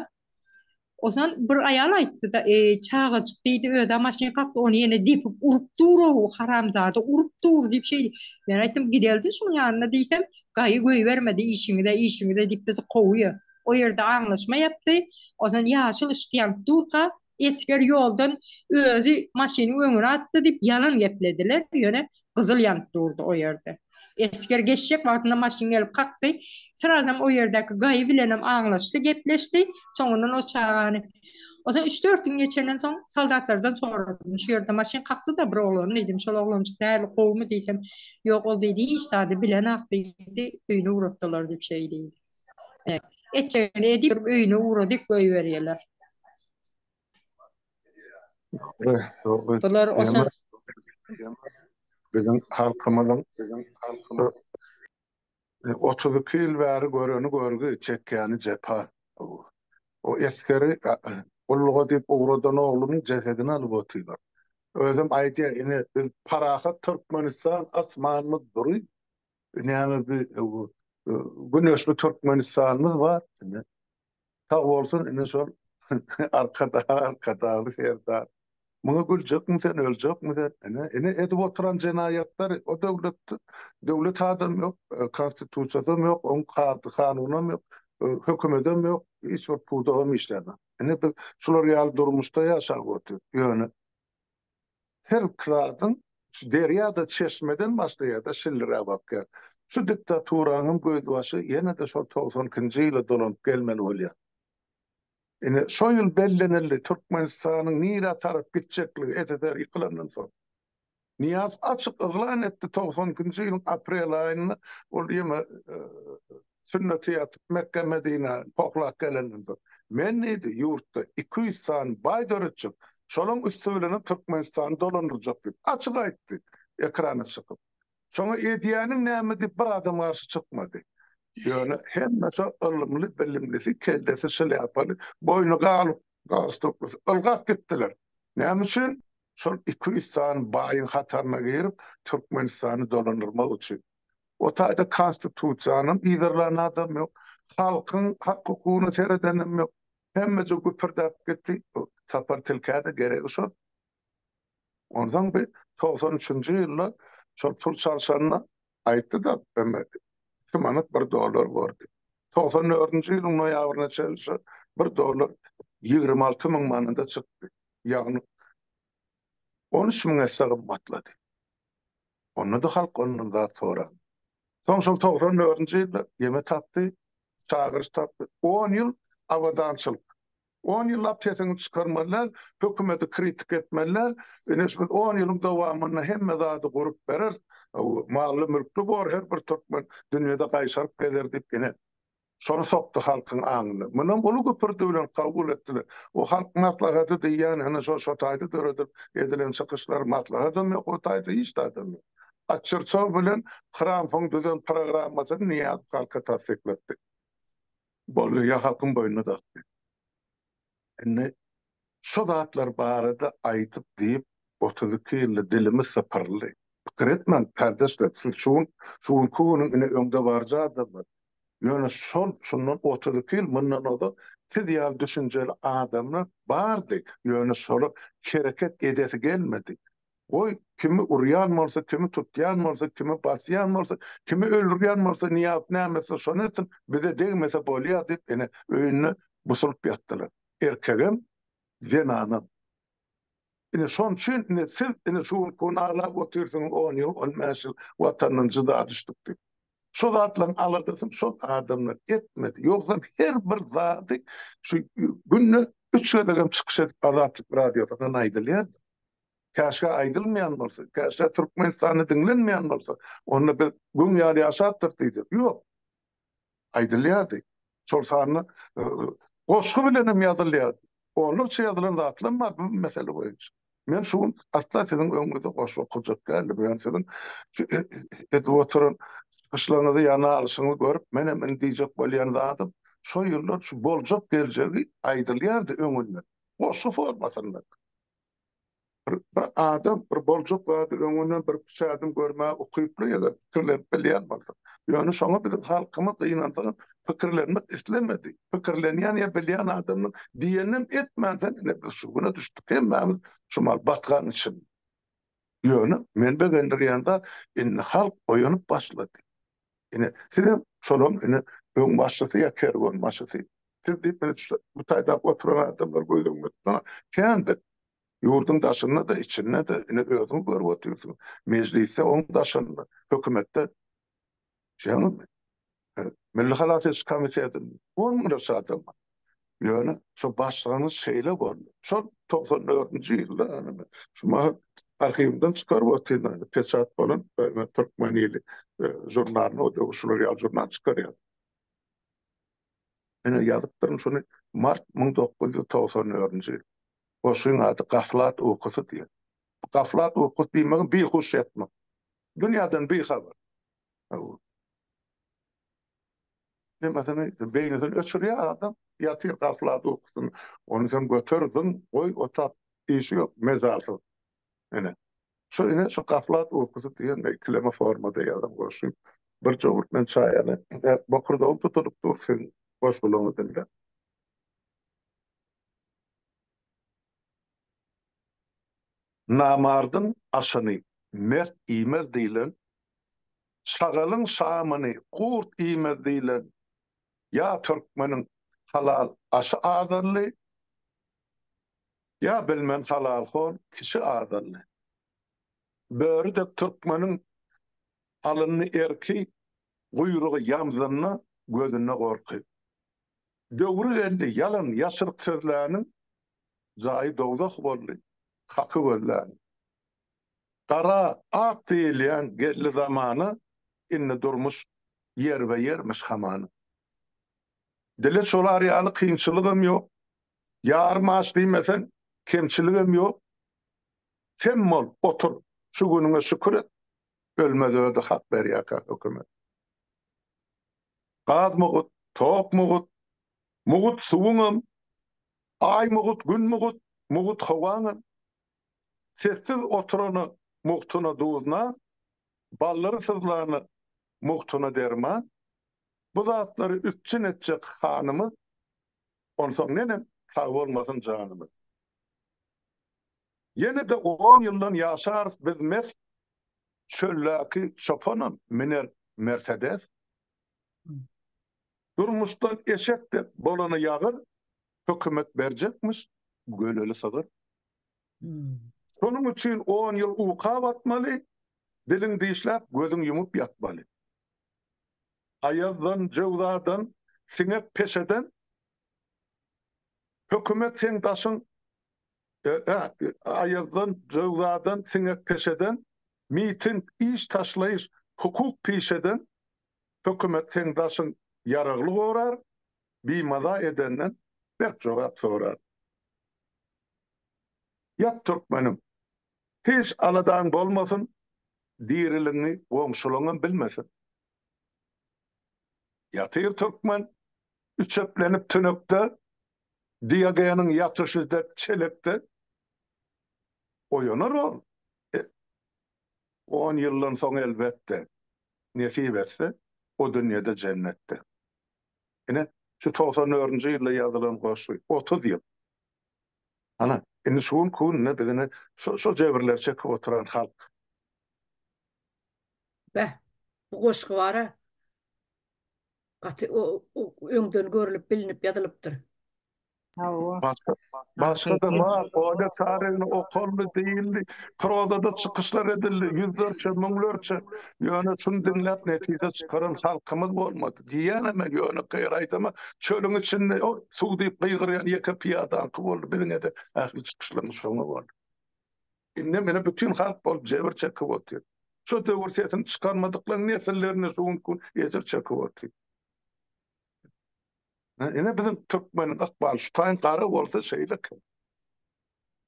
Onsoň bir aýal aýtdy-da, Eý, çagajyk diýdi, öz-ä maşyn kakdy, ony ýene depip urup dur-ow, haramzada urup dur diýip şeý diýdi. Men aýtdym, gideli-de şuň ýanyna diýsem, gaýy goýbermedi, işiňize, işiňize diýip bizi kowýa. O ýerde aňlaşma ýapdy. Onsoň ýaşyl yşyk ýanyp durka, esger ýoldan özi maşynyň öňüne atdy diýip ýalan geplediler, ýöne gyzyl ýanyp durdy o ýerde. Esger geçjek wagtynda maşyn gelip kakdy. Srazam o ýerdäki gaýy bilenem aňlaşdy, gepleşdi. Soňundan o çagany. Onsoň üç-dört gün geçenden soň soldatlardan soradym. Şu ýerde maşyn kakdy-da bir oglan diýdim. Şol oglanjyk näli gowumy diýsem, ýok ol diýdi hiç zady bilenak diýdi, öýüne ugratdylar diýip şeý diýdi. Etjegini edip öýüne ugradyp goýberýärler.
Dogry, dogry.
Bular oşa
Biziň halkymyzyň biziň halkymyz 32 ýyl bäri göreni görgi, çekýäni jepa. O esgeri gulluga diýip ugradan oglunyň jesedini alyp otyrlar. Özem aýdýar, ine biz parahat Türkmenistan, asmanymyz dury, näme bi güneşli Türkmenistanymyz bar. Ine. Sag bolsun ine şol Arkadag Arkadagly Serdar. Muňa güljekmi sen, öljekmi sen? Ine, ine edip oturan jenaýatlary o döwlet döwlet adam ýok, konstitusiýasam ýok, oň kanunam ýok, hökümedem ýok, hiç bir pudagam işlänok. Ine biz şular ýaly durmuşda ýaşap otyrys. Ýöne her zadyň şu derýa-da çeşmeden başlaýar-da şilliräp akýar. Şu diktaturaňam gözbaşy ýene-de şol 92-nji ýyla dolanyp gelmeli bolýar. Ine, şo ýyl bellenildi Türkmenistanyň nirä tarap gitjekligi SSR ýykylandan soň. Nyýazow açyk yglan etdi 92-nji ýylyň aprel aýynda ol ýeme sünneti ýatyp Mekge-Medinä pohlap gelenden soň. Men diýdi, ýurtda 200 sany baý döretjek, şolaň üsti bilenem Türkmenistany dolandyrjak diýip, açyk aýtdy ekrana çykyp. Şoňa edýäniň näme diýip bir adam garşy çykmady. Ýöne hemme şo ylymly, bilimlisi, kellesi şlýapaly, boýny galyp, galstuklysy ylgap gitdiler. Näme üçin? Şol 200 sany baýyň hataryna girip, Türkmenistany dolandyrmak üçin. O taýda konstitusiýanam yzarlan adam ýok, halkyň hak-hukugyna seredenem ýok. Hemmeje güpürdäp gitdi. Sapar tilkä-de geregi şol. Onsoň bir 93-nji ýylda şol pul çalşanda aýtdy-da, 2 manat 1 dollar bordy. 94-nji ýylyň noýabryna çenli şol 1 dollar 26 müň manada çykdy. Ýagny 13 müň esse gymmatlady. Onda-da halk ondan zat soran. Soň şol 94-nji ýylda ýeme tapdy, çagyryş tapdy. 10 ýyl abadançylyk. On ýyllap sesiňi çykarmaly däl, hökümeti kritika etmeli däl. Ine şu biz on ýylyň dowamynda hemme zady gurup bereris. Mally-mülkli bor her bir türkmen dünýede gaýşaryp gezer diýip ine şony sokdy halkyň aňyna. Munam uly güpürdi bilen kabul etdiler. O halk maslahaty diýýän ine şo şo taýda döredilip edilen çykyşlar maslahatam ýok o taýda hiç zadam ýok. Açyrçow bilen Trampyň düzen programmasyny Nyýazow halka tassyklatdy. Boldy, ýa halkyň boýnuna dakdy. Indi şo zatlar barada aýdyp diýip 32 ýylda dilimiz sypyryldy. Pikir etmäň, kardeşler, siz şu gün, şu günki günüň ine öňdebaryjy adamlar. Ýöne şol şundan 32 ýyl mundan ozal siz ýaly düşünjeli adamlar bardy, ýöne şolar hereket edesi gelmedi. Goý, kimi urýan bolsa, kimi tutýan bolsa, kimi basýan bolsa, kimi öldürýän bolsa, Nyýazow näme etse, şony etsin, bize degmese bolýar diýip, ene, öýünde busulyp ýatdylar. Erkegem, zenanam. Ine, şonuň üçin, ine, siz, ine, şu günki gün aglap otyrsyňyz, on ýyl, on bäş ýyl Watandan jyda düşdük diýip. Şo zatlaryň aladasyny şol adamlar etmedi. Ýogsam her bir zady şu günde üç gezegem çykyş edip Azatlyk Radiosyndan aýdylýardy. Käşgä aýdylmaýan bolsa, käşgä Türkmenistanda diňlenmeýän bolsa, onda biz güň ýaly ýaşapdyr diýjek. Ýok. Aýdylýardy. Şol sanda e, goşgy bilen hem ýazylýardy. Onlarça ýazylan zatlar bar bu mesele boýunça. Men şu gün asla siziň öňüňizde goşgy okajak däldim. Ýöne siziň şu e, edip oturan çykyşlaryňyzy ýa nalyşyňyzy görüp, men hem indi diýjek bolýan zadym, şo ýyllar şu boljak geljegi aýdylýardy öňünden. Goşgy formasynda. Bir, bir adam bir boljak zady öňünden bir kiçi ädim görmäge ukyply eger pikirlenip bilýän bolsa. Ýöne şoňa biziň halkymyz gynansagam pikirlenmek islemedi. Pikirlenýän ýa bilýän adamyň diýeninem etmänsoň ine biz şu güne düşdük hemmämiz şu mal batgaň içinde. Ýöne meni begendirýän zat indi halk oýanyp başlady. Ine sizem şolaň ine öňbaşçysy ýa kerwenbaşysy. Siz diýip ine şu bu taýda oturan adamlar göz öňünde tutsaň kändir. Ýurduň daşynda-da, içinde-de ine özüňiz görüp otyrsyňyz. Mejlisde, oň daşynda, hökümetde şeýlemi? Milli halas ediş komitetinde on müňlerçe adam bar. Ýöne şo başlangyç şeýle boldy. Şol 94-nji ýylda şu mahal arhiwden çykaryp otyryn, peçat bolan Türkmen ili žurnalyny, o döwür şular ýaly žurnal çykarýar. Ine ýazypdyryn şuny mart 1994-nji ýyl. Goşgyň ady Gaflat ukusy diýen. Gaflat ukusy diýmegi bihuş ýatmak. Dünýäden bihabar. Nemesini, beýnisini öçürýär adam, ýatyr gaflat ukusyny. Ony sen göter, zyň, goý, otap, işi ýok, mejalsyz. Ine. Şu ine şu gaflat ukusy diýen ikileme formada ýazan goşgy. Bir jowurt men çaý aly. Bokurdagym tutulyp dur siziň goşgularyňyzy diňläp. Namardyň aşyny mert iýmez diýlen, şagalyň şamyny gurt iýmez diýlen, ýa türkmeniň halal aşy azaldy, ýa bilmen halalhon kişi azaldy. Böri dek türkmeniň alyndy erki, guýrugy ýamzynda, gözünde gorky. Döwri geldi ýalan ýaşyryk sözläniň, Jaýy dowzah boldy haky gözläniň. Gara, ak diýilýän geldi zamana, Indi durmuş ýerbe-ýermiş hamana. Dile çolar ýaly kynçylygam ýok, Ýarym aç diýmeseň, kemçiligem ýok. Sem bol, otur, şu günüňe şükür et, Ölmez ödi hak berýärkä hökümet. Gaz mugut, tok mugut, mugut suwuňam, Aý mugut, Gün mugut, mugut howaňam. Sessiz oturana mugtuna duz-nan, Ballyry syzlana mugtuna derman. Bu zatlary üpjün etjek hanymyz, Onsoň neneň sag bolmasyn janymyz. Ýene-de on ýyldan ýaşarys biz mes, Çöldäki çopanam miner Mersedes. Durmuşdan eşek dek bolany ýagyr, Hökümet berjekmiş göleli sygyr. Şonuň üçin on ýyl uka batmaly, Diliň dişläp, gözüň ýumup ýatmaly. Aýazdan, jöwzadan, siňek peşeden Hökümet seň daşyň Aýazdan, jöwzadan, siňek peşeden, Miting, iş taşlaýyş, hukuk pişeden Hökümet seň daşyň ýaragly gorar, Bimaza edenden berk jogap sorar. Ýat türkmenim, hiç aladaň bolmasyn, Diriligiňi goňşulaňam bilmesin. Ýatyr türkmen, üçeklenip tünekde, Diogeniň ýatyşy dek çelekde. Oýanar ol, on ýyldan soň elbetde, Nesip etse, o dünýede jennetde. Ine, şu 94-nji ýylda ýazylan goşgy, 30 ýyl. Ana, indi şu günki günde biz ine şo şo jebirleri çekip oturan halk.
Beh, bu goşgy bar-a, gaty öňden görlüp bilinip ýazylypdyr.
Hawa.
Başga, başga-da bar, Olýa Çaryýewna okaldy, diýildi, prozada çykyşlar edildi, ýüzlerçe, müňlerçe. Ýöne şuny diňläp netije çykaran halkymyz bolmady. Diýýänem men ýönekeý aýdama, çölüň içinde o suw diýip gygyrýan ýeke pyýadaňky boldy, biziň-de ähli çykyşlarymyz şoňa boldy. Indi mine bütin halk bolup jebir çekip otyr. Şo döwür sesini çykarmadyklaryň nesilleri şu günki gün ejir çekip otyr. Ine biziň türkmeniň ykbaly şu taýyn gara bolsa şeýle eken.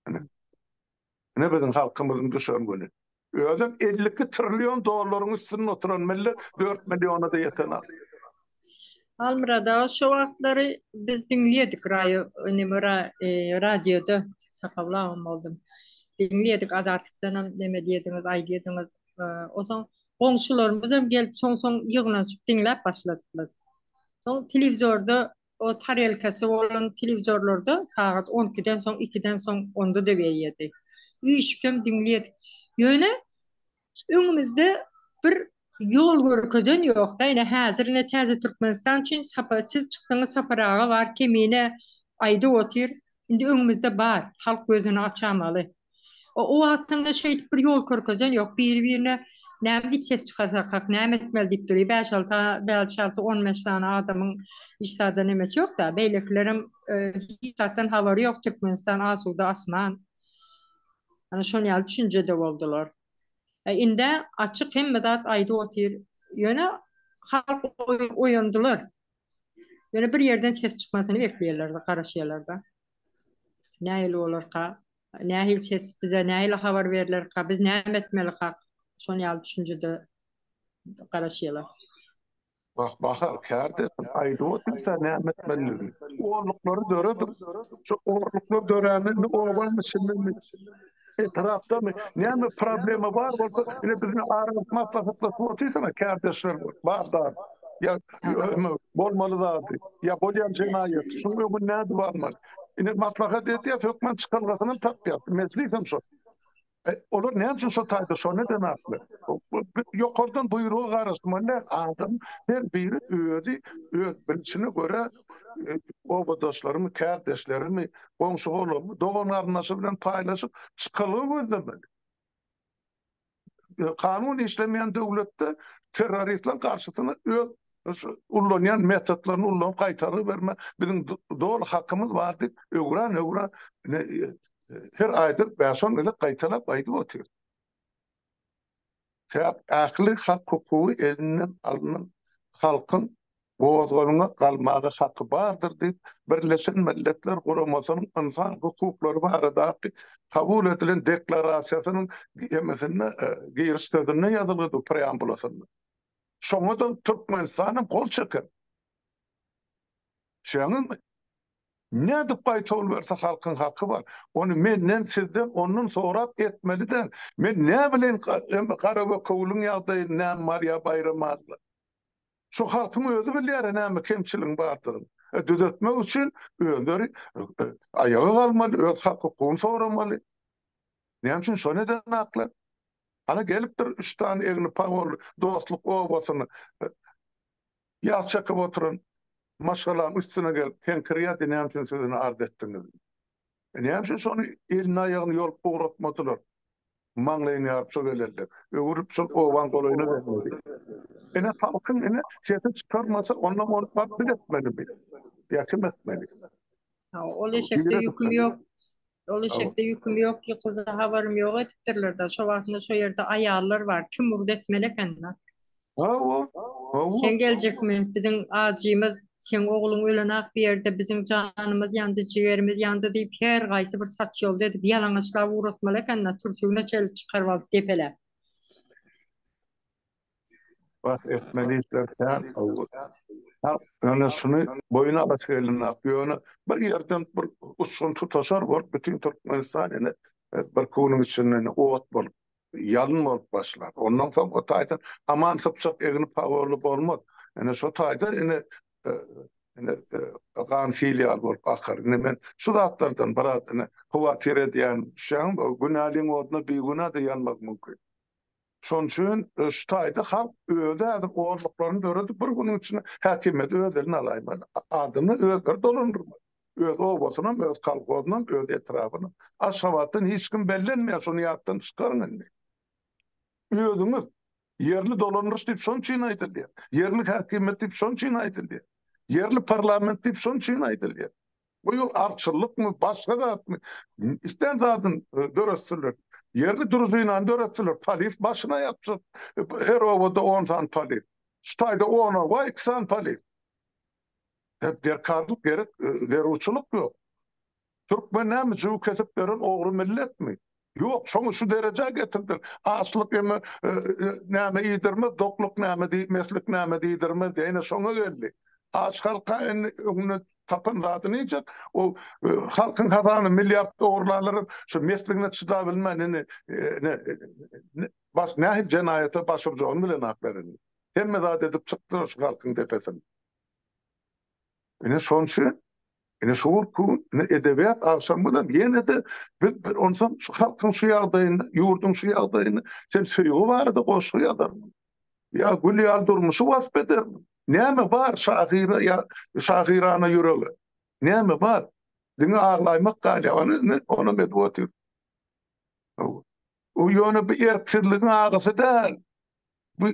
Ine. Ine biziň halkymyzyň düşen güni. Özem 52 trillion dollaryň üstünde oturan millet 4 milliona-da ýetenok.
Halmyrat aga şo wagtlary biz diňleýärdik raýo neme e, radioda sakawlagam boldum. Diňleýärdik Azatlykdanam neme diýediňiz aýdýadyňyz. E, Onsoň goňşularymyzam gelip soň-soň ýygnanyşyp diňläp başladyk biz. Soň telewizorda o tarelkasy bolan telewizorlarda sagat 12-den soň 2-den soň onda-da berýärdi. Üýşüp hem diňleýärdik. Ýöne öňümizde bir ýol görkezen ýok-da. Ine häzir ine täze Türkmenistan üçin Sapa siz çykdyňyz Sapar aga bar, Kemine aýdyp otyr. Indi öňümizde bar. Halk gözüni açamaly. O, o wagtynda şeýdip bir ýol körkezen ýok. Biri-birine näme diýip ses çykarsakak, näme etmeli diýip durýar. Bäş-alty, bäş-alty, 15 sany adamyň hiç zada nemesi ýok-da. Beýlekilerem e, hiç zatdan habary ýok. Türkmenistan asuda asman. Ana şon ýaly düşünjede boldular. E, indi açyk hemme zat aýdyp otyr. Ýöne halk oýandylar. Ýöne bir ýerden ses çykmasyny bekleýärler, garaşýarlar-da. Nähili bolarka? Nähili ses bize nähili habar berlerka? Biz näme etmelika? Şon ýaly düşünjede garaşýarlar.
Wah, Bahar, kärdeşim, aýdyp otyrsa näme etmelidigini. Orluklary dörediň. Şu orluklar dörände indi obaň içindemi, etrapdamy, näme problema bar bolsa, ine biz ara alyp maslahatlaşyp otyrsana kärdeşler bolup, bar zat. Ýa bolmaly zady, ýa bolýan jenaýaty, şuň öňüni nädip almaly? Ine maslahat edýäs, hökman çykalgasynam tapýas. Mejlisem şol. Olar näme üçin şo taýda şony edenaklar? Ýokardan buýruga garaşmaly däl. Adam her biri özi öz bilşine görä obadaşlarymy, kärdeşlerimi, goňşy-golamyny, dogan-garyndaşy bilen paýlaşyp çykalga gözlemeli. Kanun işlemeýän döwletde terroristleriň garşysyna öz ullanýan metodlaryny ullanyp gaýtargy berme biziň doly hakymyz bar diýip öwran-öwran her aýda bäş-on gezek gaýtalap aýdyp otyr. Sebäp ähli hak-hukugy elinden alnan halkyň gozgalaňa galmaga haky bardyr diýip, Birleşen Milletler Guramasynyň ynsan hukuklary baradaky kabul edilen Deklarasiýasynyň hemmesinde giriş sözünde ýazylgydy, preambulasynda. Şoňa-da Türkmenistanam gol çeken. Düşýäňizmi? Nädip gaýtawul berse halkyň haky bar. Ony menden, sizden, ondan sorap etmeli däl. Men näbileýin Garabökewüliň ýagdaýyny näme bar ýa Baýramalyda. Şu halkyň özi bilýär näme kemçiligiň bardygyny. E, düzetmek üçin özleri e, aýaga galmaly, öz hak-hukugyny soramaly. Näme üçin şony edenaklar? Ana gelipdir üç sany egni pagolly dostluk obasyny e, ýaz çekip oturan maşgalaň üstüne gelip heňkirýärdi, näme üçin siz ony arz etdiňiz? E, näme üçin şony elini aýagyny ýolup ugratmadylar? Maňlaýyny ýaryp şo gelerler. Öwrülip şol obaň golaýyna gelmeli. Ine halkyň ine sesi çykarmasa ondan ony baryp biz etmelimi? Ýa kim etmeli?
Ha, ol eşekde ýüküm ýok. Ol eşekde ýüküm ýok, ýykylsa habarym ýok edipdirler-de. Şo wagtynda şo ýerde aýallar bar. Kim urdy etmeli eken-de.
Hawa, hawa.
Sen geljekmi? Biziň ajymyz, seň ogluň ölenak bu ýerde biziň janymyz ýandy, jigerimiz ýandy diýip, her gaýsy bir saç ýolda edip ýalaňaçlap ugratmaly eken-de, türsügine çenli çykaryp alyp depeläp.
Wah, etmeli işler kän, hawa. Ha, ýöne şuny boýun alasy gelenok. Ýöne bir ýerden bir uçgun tutaşar bolup bütin Türkmenistan ine bir günüň içinde ine ot bolup ýalyn bolup başlar. Ondan soň o taýdan aman sypjak egni pagolly bolmaz. Ine şo taýda ine ine gan sil ýaly bolup akar. Ine men şu zatlardan biraz ine howatyr edýän. Düşýäňmi? Günäliň oduna bigünä-de ýanmak mümkin. Şonuň üçin şu taýda halk özi häzir orluklaryny döredip bir günüň içinde häkimiýeti öz eline alaýmaly. Adamlar özleri dolandyrmaly. Öz obasynam, öz kolhozynam, öz etrabynam. Aşgabatdan hiç kim bellenmeýär, şony ýatdan çykaryň indi. Özüňiz ýerli dolandyryş diýip şonuň üçin aýdylýar. Ýerli häkimiýet diýip şonuň üçin aýdylýar. Ýerli parlament diýip şonuň üçin aýdylýar. Bu ýol arçynlykmy, başga zatmy, islän zadyny döretsinler. Ýerli družinany döretsinler, polis başyna ýapjak. Her obada on sany polis. Şu taýda on oba, iki sany polis. Derkarlyk gerek, zerurçylyk ýok. Türkmen näme jübi kesip beren ogry milletmi? Ýok, şoňa şu derejä getirdiler. Açlyk eme näme iýdirmez, dokluk näme diý, meslik näme diýdirmez diýe, ine şoňa geldi. Aç halka indi öňünden tapan zadyny iýjek. O halkyň hasabyna milliard ogurlanlar şu mesligine çydabilmän indi baş nähili jenaýata baş urjagyny bilenaklar indi. Hemme zat edip çykdylar şu halkyň depesine. Ine şonuň üçin ine şu günki ine edebiýat agşamymyzam ýene-de biz bir onsoň şu halkyň şu ýagdaýyny, ýurduň şu ýagdaýyny sen söýgi barada goşgy ýazarmyň? Ýa gül ýaly durmuşy wasp edermiň? Näme bar şahyra ýa şahyrana ýürege? Näme bar? Diňe aglaýmak galýar. Ony ine onam edip otyr. O ýöne bu erksizligiň agysy däl. Bu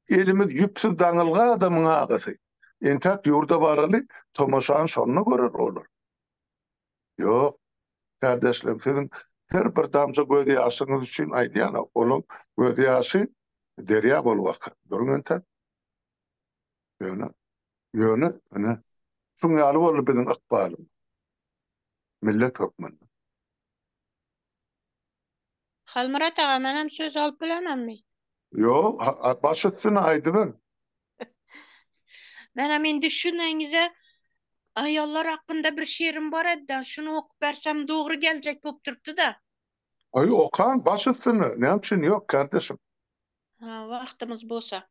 elimiz ýüpsüz daňylgy adamyň agysy. Entäk ýurda baraly, tomaşany şonda görer olar. Ýok, kärdeşlerim, siziň her bir damja gözýaşyňyz üçin aýdýan, olaň gözýaşy derýa bolup akar. Duruň entäk. Ýöne, ýöne, ine, şuň ýaly boldy biziň ykbalymyz. Millet hökmünde.
Halmyrat aga menem söz alyp bilememmi?
Ýok, baş üstüne aýdyber.
Menem indi şu neňize aýallar hakynda bir şirim bar edi-de, şuny okup bersem dogry geljek bolup durupdy-da.
Aý okaň baş üstüne, näme üçin ýok kardeşim.
Ha, wagtymyz bolsa.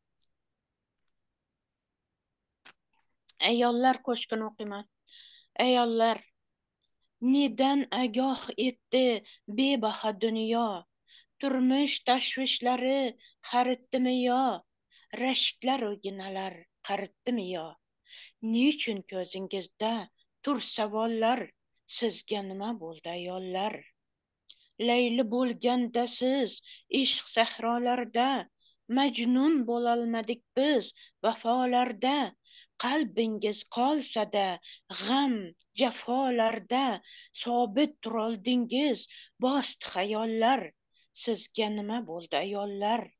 Aýallar köşgüni okyman. Aýallar Neden ägah etdi bebaha dünýa? Durmuş taşwişleri harytdymy ýo, Reşkler u ginalar garytdymy ýo? Neçün közüňizde tur sawollar, Sizge nima boldy aýollar? Leýli bolganda siz yşk sähralarda, Mejnun bolalmadyk biz wefalarda, Kalbyňyz galsa-da gam, jefalarda, Sobit turaldyňyz, bosdi haýollar, Sizge nima boldy aýollar?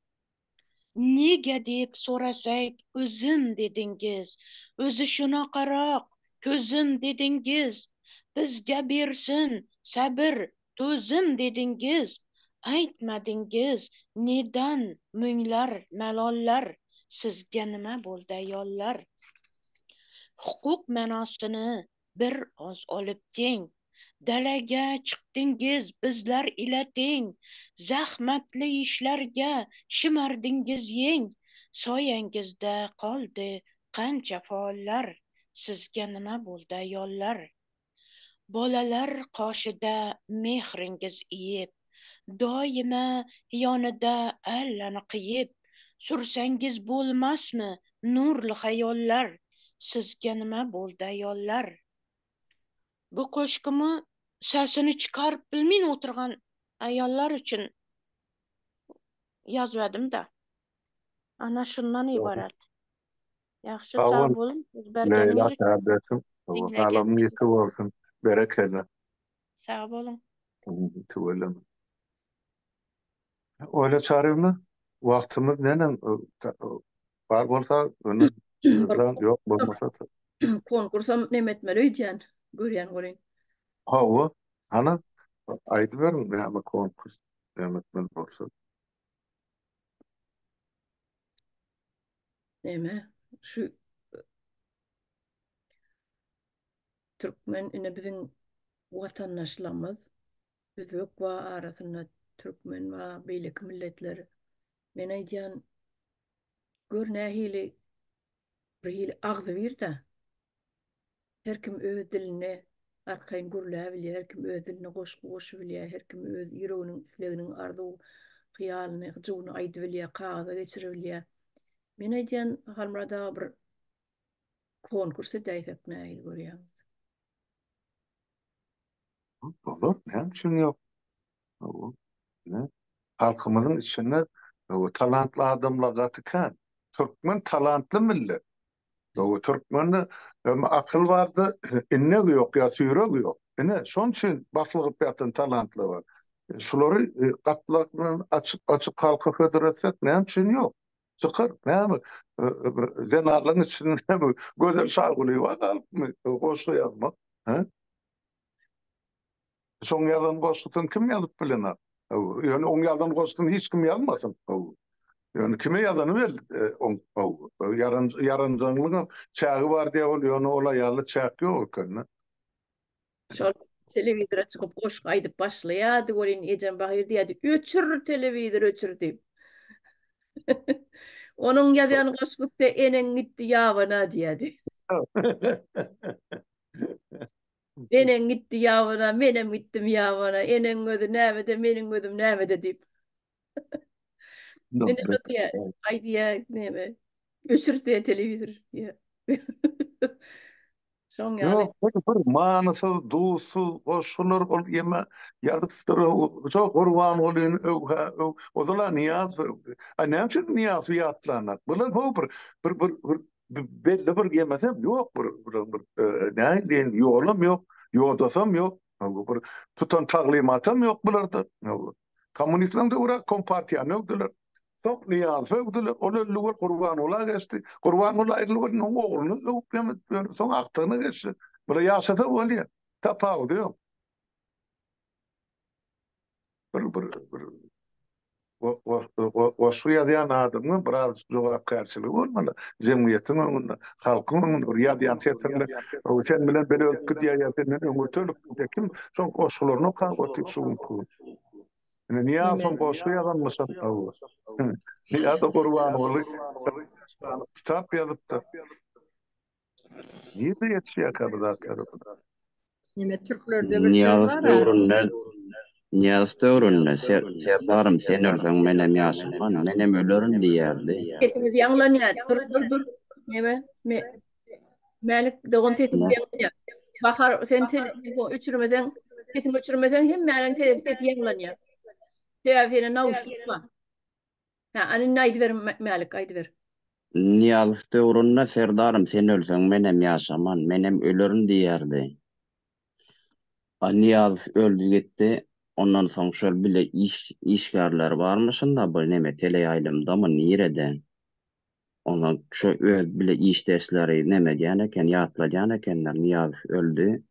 Nega diýip sorasak, özüm dediňiz, Özi şunakarak, közüm dediňiz, Bizge bersin sabyr, tözüm dediňiz, Aýtmadyňyz neden müňler malollar, Sizge nima boldy aýollar? Hukuk manasyny Bir oz olyp deň. Dalaga çykdyňyz bizler ile teň, Zahmatly işlerge şymardyňyz ýeň, Soýaňyzda galdy kança faallar, Sizge nima boldy aýollar? Bolalar gaşyda mähriňiz iýip, Doýuma ýanyda Allany kyýyp, Sürseňiz bolmasmy nurly haýollar, Sizge nima boldy aýollar? Bu goşgymy sesini çykaryp bilmin oturgan aýallar üçin ýazwadym-da. Ana şundan ybarat. Ýagşy
Sag
sag
bol
boluň söz
Leýla
bergeniňiz üçin
kardeşim.
diňlegen
Salamyň ýeti bolsun. Berekella.
Sag boluň.
Tüweleme. Oýla Çaryýewna, wagtymyz neneň bar bolsa ony ýok bolmasa
Konkursam neme etmeli öýdýän, görýän welin.
Hawa, hany aýdyberiň näme konkurs näme etmeli bolsa.
Näme şu türkmen ine biziň watandaşlarymyz Özbek bar arasynda türkmen bar beýleki milletler. Men aýdýan gör nähili bir hili agzybir-dä. Her kim öz dilinde arkaýyn gürläbilýär, her kim öz dilinde goşgy goşubilýär, her kim öz ýüreginiň isleginiň arzuw hyýalyny, hyjuwyny aýdybilýär, kagyza geçiribilýär. Men aýdýan Halmyrat aga bir konkurs edäýsek nähili görýäňiz?
Bolar, näme üçin ýok? Hawa. Ine, halkymyzyň içinde talantly adamlar gaty kän. Türkmen talantly millet. Hawa, türkmende akyl barda, innegi ýok ýa süýregi ýok. Ine, şonuň üçin baslygyp ýatan talantlar bar. Şulary gatlak bilen açyp-açyp halka hödür etsek, näme üçin ýok? Çykar, näme, zenanlaryň içinde näme, Gözel Şagulyýewa galypmy goşgy ýazmak, hä? Şoň ýazan goşgusyny kim ýazyp bilenok. Ýöne oň ýazan goşgusyny hiç kim ýazmasyn. Ýöne kime ýazany belli oň ýaranjaňlygyň çägi bar diýýär ol, ýöne ol aýalda çäk ýok eken.
Şol telewizora çykyp goşgy aýdyp başlaýardy welin ejem bahyr diýýärdi, öçür telewizory öçür diýip. Onuň ýazýan goşgusy eneň gitdi ýabana diýýärdi. Eneň gitdi ýabana, menem gitdim ýabana. Eneň gözi nämede, meniň gözüm nämede diýip. Ine şo diýýär, aý diýýär, näme, öçür diýýär telewizor diýýär. Şoň ýaly.
Ýok, bir bir manysyz, duzsuz goşgular ol ýeme ýazypdyr. Şo Gurbangulyny öw-hä öw. Ozal-a Nyýazowy öwdi. A näme üçin Nyýazowy ýatlanak? Bular how bir bir bir bir Belli bir ýemesem ýok bir bir nähili diýeýin ýolam ýok, ýodasam ýok, bir tutan taglymatam ýok bularda. Kommunistleriň döwri kompartiýany öwdüler. Soň Nyýazowy öwdüler. Ol öldi we Gurbangula geçdi. Gurbangula aýryldy we onuň ogluny öwüp hem soň agtygyna geçdi. Bular ýaşasa bolýar. Tapawudy ýok. Bir bir bir goşgy ýazýan adamyň biraz jogapkärçiligi bolmaly. Jemgyýetiň öňünde, halkyň öňünde bir ýazýan setirler sen bilen bile ölüp gidýär ýa senden öňürti ölüp gidýär. Kim şoň goşgularyny okap otyr şu günki gün. Ine Nyýazowyň goşgy ýazanmyşyn. Ýa-da Gurbanguly kitap ýazypdyr. Nirede ýetişýärkä bu zatlar?
Neme türklerde bir söz
Nyýazow
bar-a.
döwründe. Nyýazow döwründe Serdarym sen ölseň menem ýaşaman, menem ölerin diýerdi.
Sesiňiz ýaňlanýar. Dur dur dur. Neme? Mälik dogan sesiňiz ýaňlanýar. Bahar sen telefon öçürmeseň, sesiňi öçürmeseň hemmäniň sesi ýaňlanýar. Sebäbi sende nauşnik bar. Hä, ana indi aýdyber Mälik, aýdyber.
Nyýazow döwründe Serdarym sen ölseň menem ýaşaman, menem ölerin diýerdi. A Nyýazow öldi gitdi. Ondan soň şol bile iş işgärleri barmyşyn-da bu neme teleýaýlymdamy nirede. Ondan şo öz bile işdeşleri neme edýän eken ýatladýan ekenler Nyýazow öldi.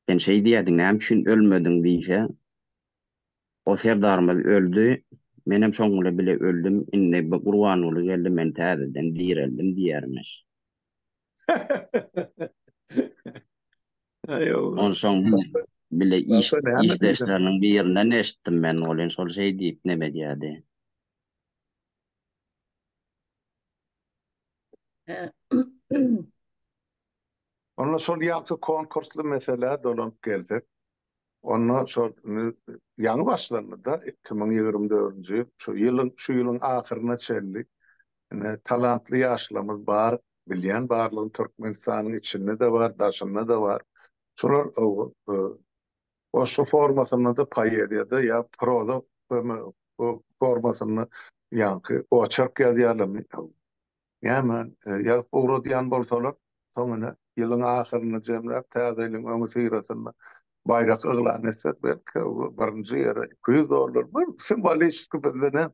Sen şeý diýýädiň näme üçin ölmediň diýse o serdarymyz öldi menem şoň bile bile öldüm indi bu Gurbanguly geldi men täzeden direldim diýermiş. Onsoň bile iş işdeşleriniň birinden eşitdim men welin şol şeý diýip neme edýärdi.
Onda şol ýaňky konkursly meselä dolanyp gelsek, onda şol ýaňy başlandy-da 2024-nji ýyl, şu ýylyň şu ýylyň ahyryna çenli ine talantly ýaşlarymyz bar, bilýän barlygyny Türkmenistanyň içinde-de bar, daşynda-da bar. Şolar goşgy formasynda-da, poeziýada ýa proza formasynda ýaňky oçerk ýazýarlarmy? Näme, ýazyp ugradýan bolsalar, soň ine, ýylyň ahyrynda jemläp, täze ýylyň öňüsyrasynda baýrak yglan etsek, belki, birinji ýere 200 dollar, bir simwoliçeskiý bizde ne,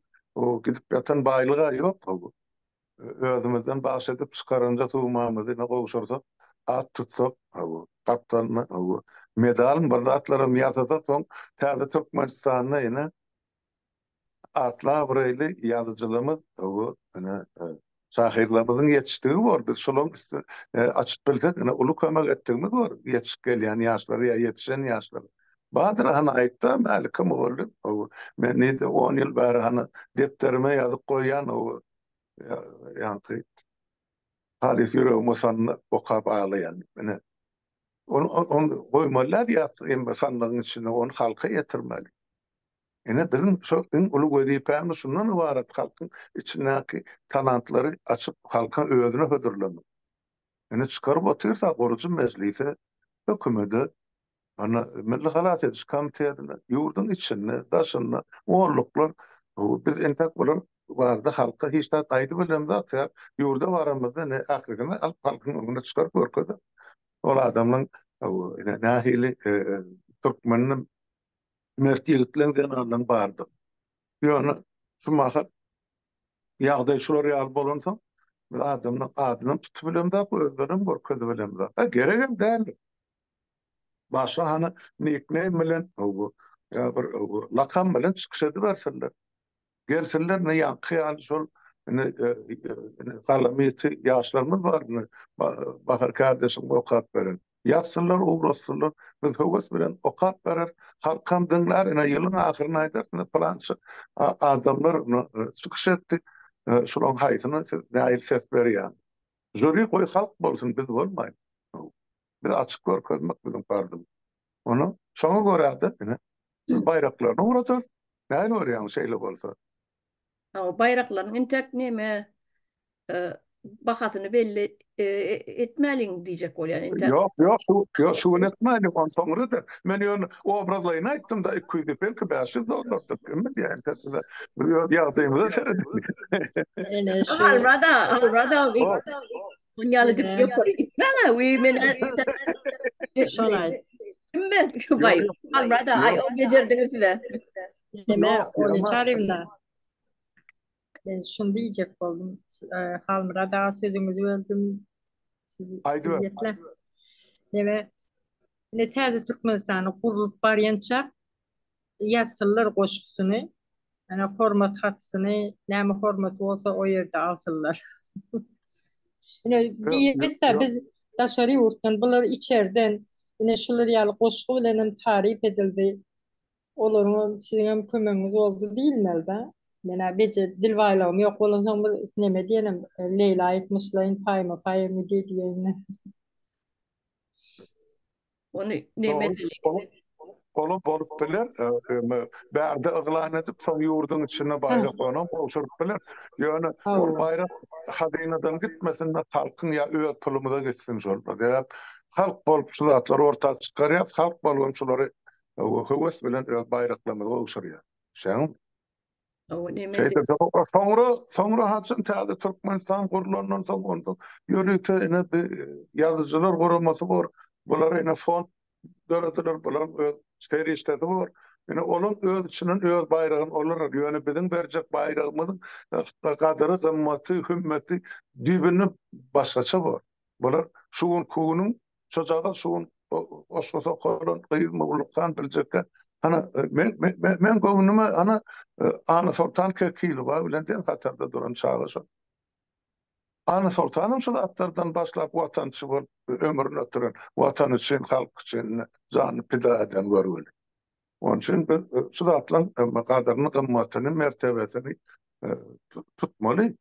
gidip ýatan baýlyg-a ýok. Özümizden bagş edip çykaranja sumamyzy ine gowşursak, at tutsak, gapdalyna medalmy bir zatlaram ýasasak, soň täze Türkmenistanda ine atly-abraýly ýazyjylarymyz, ine şahyrlarymyzyň ýetişdigi bor. Biz şolaryň üstüni açyp bilsek, ine uly kömek etdigimiz bor ýetişip gelýän ýaşlara ýa ýetişen ýaşlara. Badyr hany aýtda Mälike mugallym, men diýdi on ýyl bäri hany depderime ýazyp goýýan ýaňky halys ýüregim gysanda okap aglaýan diýip. Ine, ony ony goýmaly däl ýa sandygyň içinde, ony halka ýetirmeli. Ine, biziň şo iň uly wezipämiz şundan ybarat, halkyň içindäki talantlary açyp, halka özüne hödürlemek. Ine, çykaryp otyrsa gurujy mejlise, hökümede, Ana, Milli halas ediş komitetine, ýurduň içinde, daşynda onluklar, biz entek bular barada halka hiç zat aýdyp bilemzok, sebäp ýurda baramyzda ine ählisini alyp halkyň öňüne çykaryp görkezip, ol adamlaryň ine nähili türkmeniň mert ýigitleň, zenanlaryň bardygy. Ýöne şu mahal ýagdaý şular ýaly bolansoň, biz adamlaryň adynam tutup bilemzok, özlerinem görkezip bilemzok. A geregem däldir. Başga hany nikneým bilen ýa bir lakam bilen çykyş edibersinler. Gelsinler ine ýaňky ýaly şol ine galamy ýiti ýaşlarymyz bar ine Bahar kärdeşiň okap beren. Ýazsynlar, ugratsynlar. Biz höwes bilen okap bereris. Halkam diňlär ine ýylyň ahyrynda aýdarys ine pylança adamlar çykyş etdi. Şularyň haýsyna siz nähili ses berýäňiz? Žuri goý halk bolsun biz bolmaýyn. Biz açyk görkezmek biziň parzymyz. Ony şoňa görä-de ine baýraklaryny ugradarys. Nähili görýäňiz şeýle bolsa?
Hawa, baýraklaryň intek neme bahasyny belli etmäliň diýjek bolýan intek.
Ýok, ýok, şu ýok şu gün etmäliň, ony soňra eder. Men ýöne obrazlaýyn aýtdym-da, 200 belki 500 dollardyr, kim bilýär intek bize biz öz ýagdaýymyza seredip.
Ene şu.
Halmurada, Halmurada Onun ýaly dip ýokary gitmäň-ä, wiý men
Şol aýt.
Kim men? Waý, Halmurada, aý, o bejerdiňiz size.
Neme, ony çarymda. Men şuny diýjek boldum. Halmyrat aga sözüňizi böldüm. Siz geple. Neme, ine täze Türkmenistany gurlup barýança ýazsynlar goşgusyny, ene hormat hatysyny, näme hormaty bolsa o ýerde alsynlar. Ine diýilse biz daşary ýurtdan, bular içerden, ine şular ýaly goşgy bilen hem taryp edildi. Olaryň hem siziň hem kömegiňiz boldy diýilmeli-dä. Men-ä beje dil baýlygym ýok bolansoň bir neme diýenim, Leýla aýtmyşlaýyn paýma paýymy diýeýin.
Ony neme edeli?
Olam bolup biler. Bärde yglan edip, soň ýurduň içinde baýrak onam gowşuryp biler. Ýöne ol baýrak hazynadan gitmesin-de, halkyň ýa öz pulumyza gitsin şol. Sebäp halk bolup şu zatlary orta çykarýas, halk bolubam şulary höwes bilen öz baýraklarymyzy gowşurýas. Şeňmi? Şeýdip, soňra, soňra haçan täze Türkmenistan gurlandan soň, onsoň ýörite ine bir ýazyjylar guramasy bor, bulara ine fond dörediler, bularyň öz serişdesi bor. Ine olaň öz içinden öz baýragyny olar alar. Ýöne biziň berjek baýragymyzyň gadyry, gymmaty, hümmeti düýbünden başgaça bor. Bular şu günki günüň Şojagaz şu gün goşgusy okalan gyzmy ullakan biljekkä hana men men göwnüme hana Annasoltan Kekilowa bilen deň hatarda duran çaga şol. Annasoltanam şu zatlardan başlap watançy bolup ömrüni ötüren, watan üçin, halk üçin janyny pida eden görgüli. Onuň üçin biz şu zatlaryň gadyryny, gymmatyny, mertebesini tutmaly.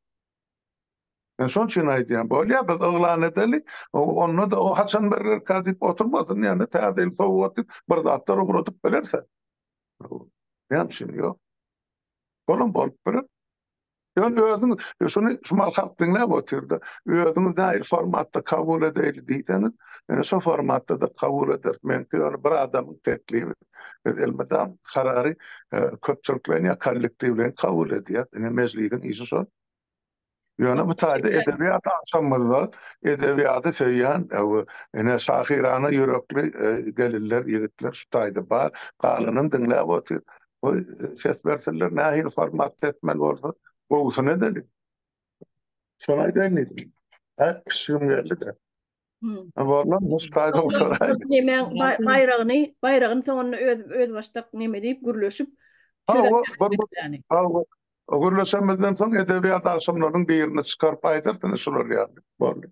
Men şonuň üçin aýdýan, bolýa biz yglan edeli, onda-da o haçan bererkä diýip oturmasyn, ýöne täze ýyl sowgat diýip bir zatlar ugradyp bilerse. Näme üçin ýok? Olam bolup biler. Ýöne özüň şuny şu mal halk diňläp otyrda, özüňiz nähili formatda kabul edeýli diýseňiz, ýöne şo formatda-da kabul ederis. Meňki ýöne bir adamyň teklibi. Biz elmydam karary köpçülikleýin ýa kollektiwleýin kabul edýäs. Ine mejlisiň işi şol. Ýöne bu taýda edebiýat agşamymyzda edebiýaty söýýän ine şahyrana ýürekli gelinler, ýigitler şu taýda bar. Galanyn diňläp otyr. Goý, ses bersinler, nähili formatda etmeli bolsa, gowusyny edeli. Şony aýdaýyn diýdim. Hä, kişigim geldi-de.
Nemäň baýragyny, baýragyny soňunda öz özbaşdak neme diýip gürleşip
çözer. Gürleşemizden soň edebiýat agşamlarynyň birini çykaryp aýdarsyň şular ýaly. Boldy.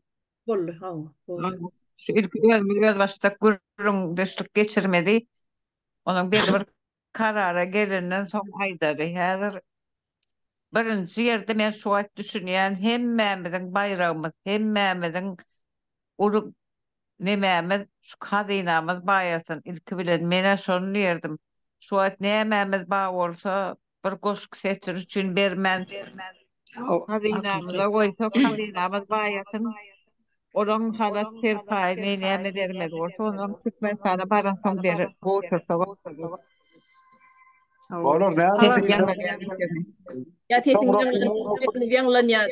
Boldy, hawa, boldy.
Şu ilki özümiz özbaşdak gürrüňdeşlik geçirmeli. Onuň belli bir karara gelenden soň aýdaly. Häzir birinji ýerde men şu wagt düşünýän hemmämiziň baýragymyz, hemmämiziň uly nemämiz şu hazynamyz baýasyn ilki bilen menä şony diýerdim. Şu wagt nämämiz bar bolsa bir goşgy setiri üçin bermän hazynamyza goýsak hazynamyz baýasyn. Olaň halat serpaýyny näme bermeli bolsa onam Türkmenistana baransoň berip gowşursak
Bolar näme
Ýa sesiň ýaňlanýar.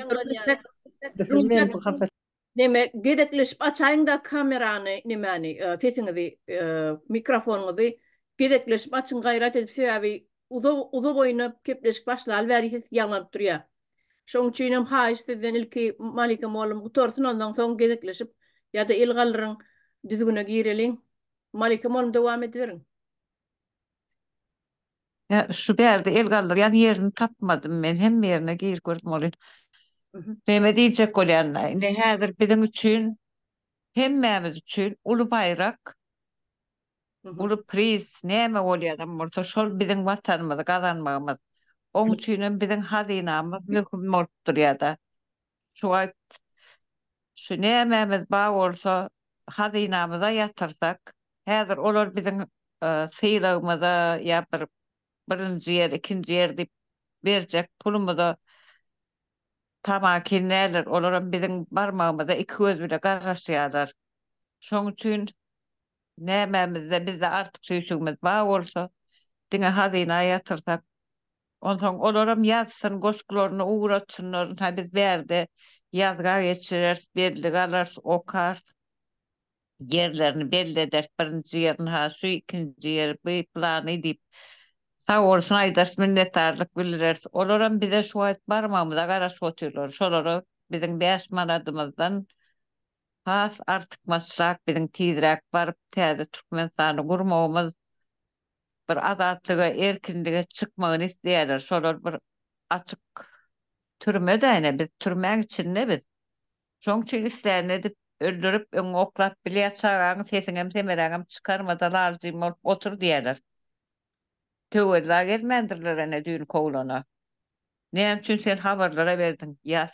Neme gezekleşip açaýyňda kamerany nemäni sesiňizi mikrofonyňyzy gezekleşip açyň gaýrat edip sebäbi uzak uzak oýuna kepleşik başlaly bäri ses ýaňlanyp durýar. Şoň üçinem haýyş sizden ilki Malika mollum gutarsyn ondan soň gezekleşip ýa-da el galdyryň düzgüne gireliň. Malika mollum dowam ediberiň.
Ýa şu bärde el galdyrýan ýerini tapmadym men hemme ýerine girip gördüm welin. Näme diýjek bolýan indi häzir biziň üçin hemmämiz üçin uly baýrak Uly priz näme bolýanam bolsa şol biziň watanymyzy gazanmagymyz. Oň üçinem biziň hazynamyz möhüm bolup durýada. Şu wagt şu nämämiz bar bolsa hazynamyza ýatyrsak, häzir olar biziň sylagymyza ýa bir birinji ýer, ikinji ýer diýip berjek pulumyza tamakin däldir. Olaram biziň barmagymyza iki göz bile garaşýarlar. Şoň üçin Nämämizde bizde artyk süýşügimiz bar bolsa, diňe hazyna ýatyrsak. Onsoň olaram ýazsyn, goşgularyny ugratsynlar, ynha biz bärde ýazga geçireris, bellik alarys, okarys. Ýerlerini belli ederis, birinji ýer ynha şu, ikinji ýer bu, pylany diýip. Sag bolsun aýdarys, minnetdarlyk bildireris. Olaram bize şu wagt barmagymyza garaşyp otyrlar. Şolara biziň bäş manadymyzdan has artykmaçrak biziň tizräk baryp täze Türkmenistany gurmagymyz bir azatlyga erkinlige çykmagyny isleýärler şolar bir açyk türmedä ine biz türmäň içinde biz şoň üçin islänini edip öldürip öňüňe oklap bilýär çagaňy sesiňem semeräňem çykarmada lal-jim bolup otur diýýärler töwella gelmändirler ene düýn kowlana näme üçin sen habarlara berdiň ýas.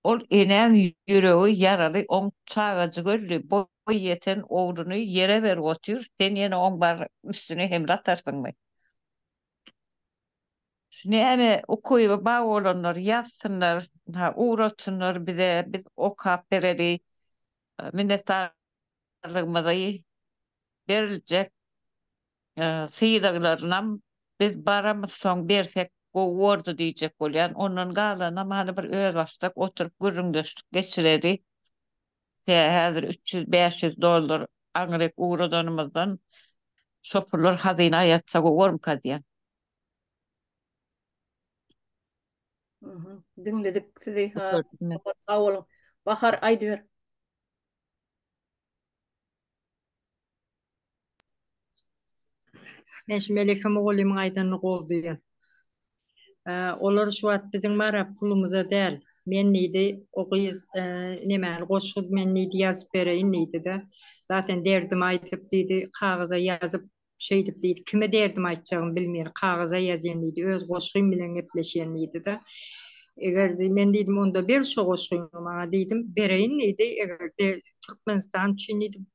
Ol enäň ýüregi ýaraly oň çagajygy öldi boý ýeten ogluny ýere berip otyr sen ýene oň bar üstüne hemle atarsyňmy. Şu näme ukyby bar bolanlar ýazsynlar ha ugratsynlar bize biz okap bereli minnetdarlygymyzy beriljek sylaglarynam biz baramyzsoň bersek gowy bordy diýjek bolýan. Ondan galanam hany bir özbaşdak oturyp gürrüňdeşlik geçireli. Tä häzir 300, 500 dollar aňryk ugradanymyzdan şo pullar hazyna ýatsa gowy bormyka diýýän.
Diňledik sizi. Sag boluň. Bahar aýdyber.
Men şu Meleke mugallymyň aýdanyny goldaýan. Olar şu wagt biziň bara pulumyza däl. Men diýdi, o gyz nemäni goşgy men diýdi ýazyp bereýin diýdi-de. Zaten derdimi aýdyp diýdi, kagyza ýazyp şeýdip diýdi, kime derdimi aýtjagymy bilmeýän, kagyza ýazýan diýdi, öz goşgym bilen gepleşýän diýdi-de. Eger men diýdim, onda ber şo goşgyňy maňa diýdim, bereýin diýdi, eger Türkmenistan üçin diýdi,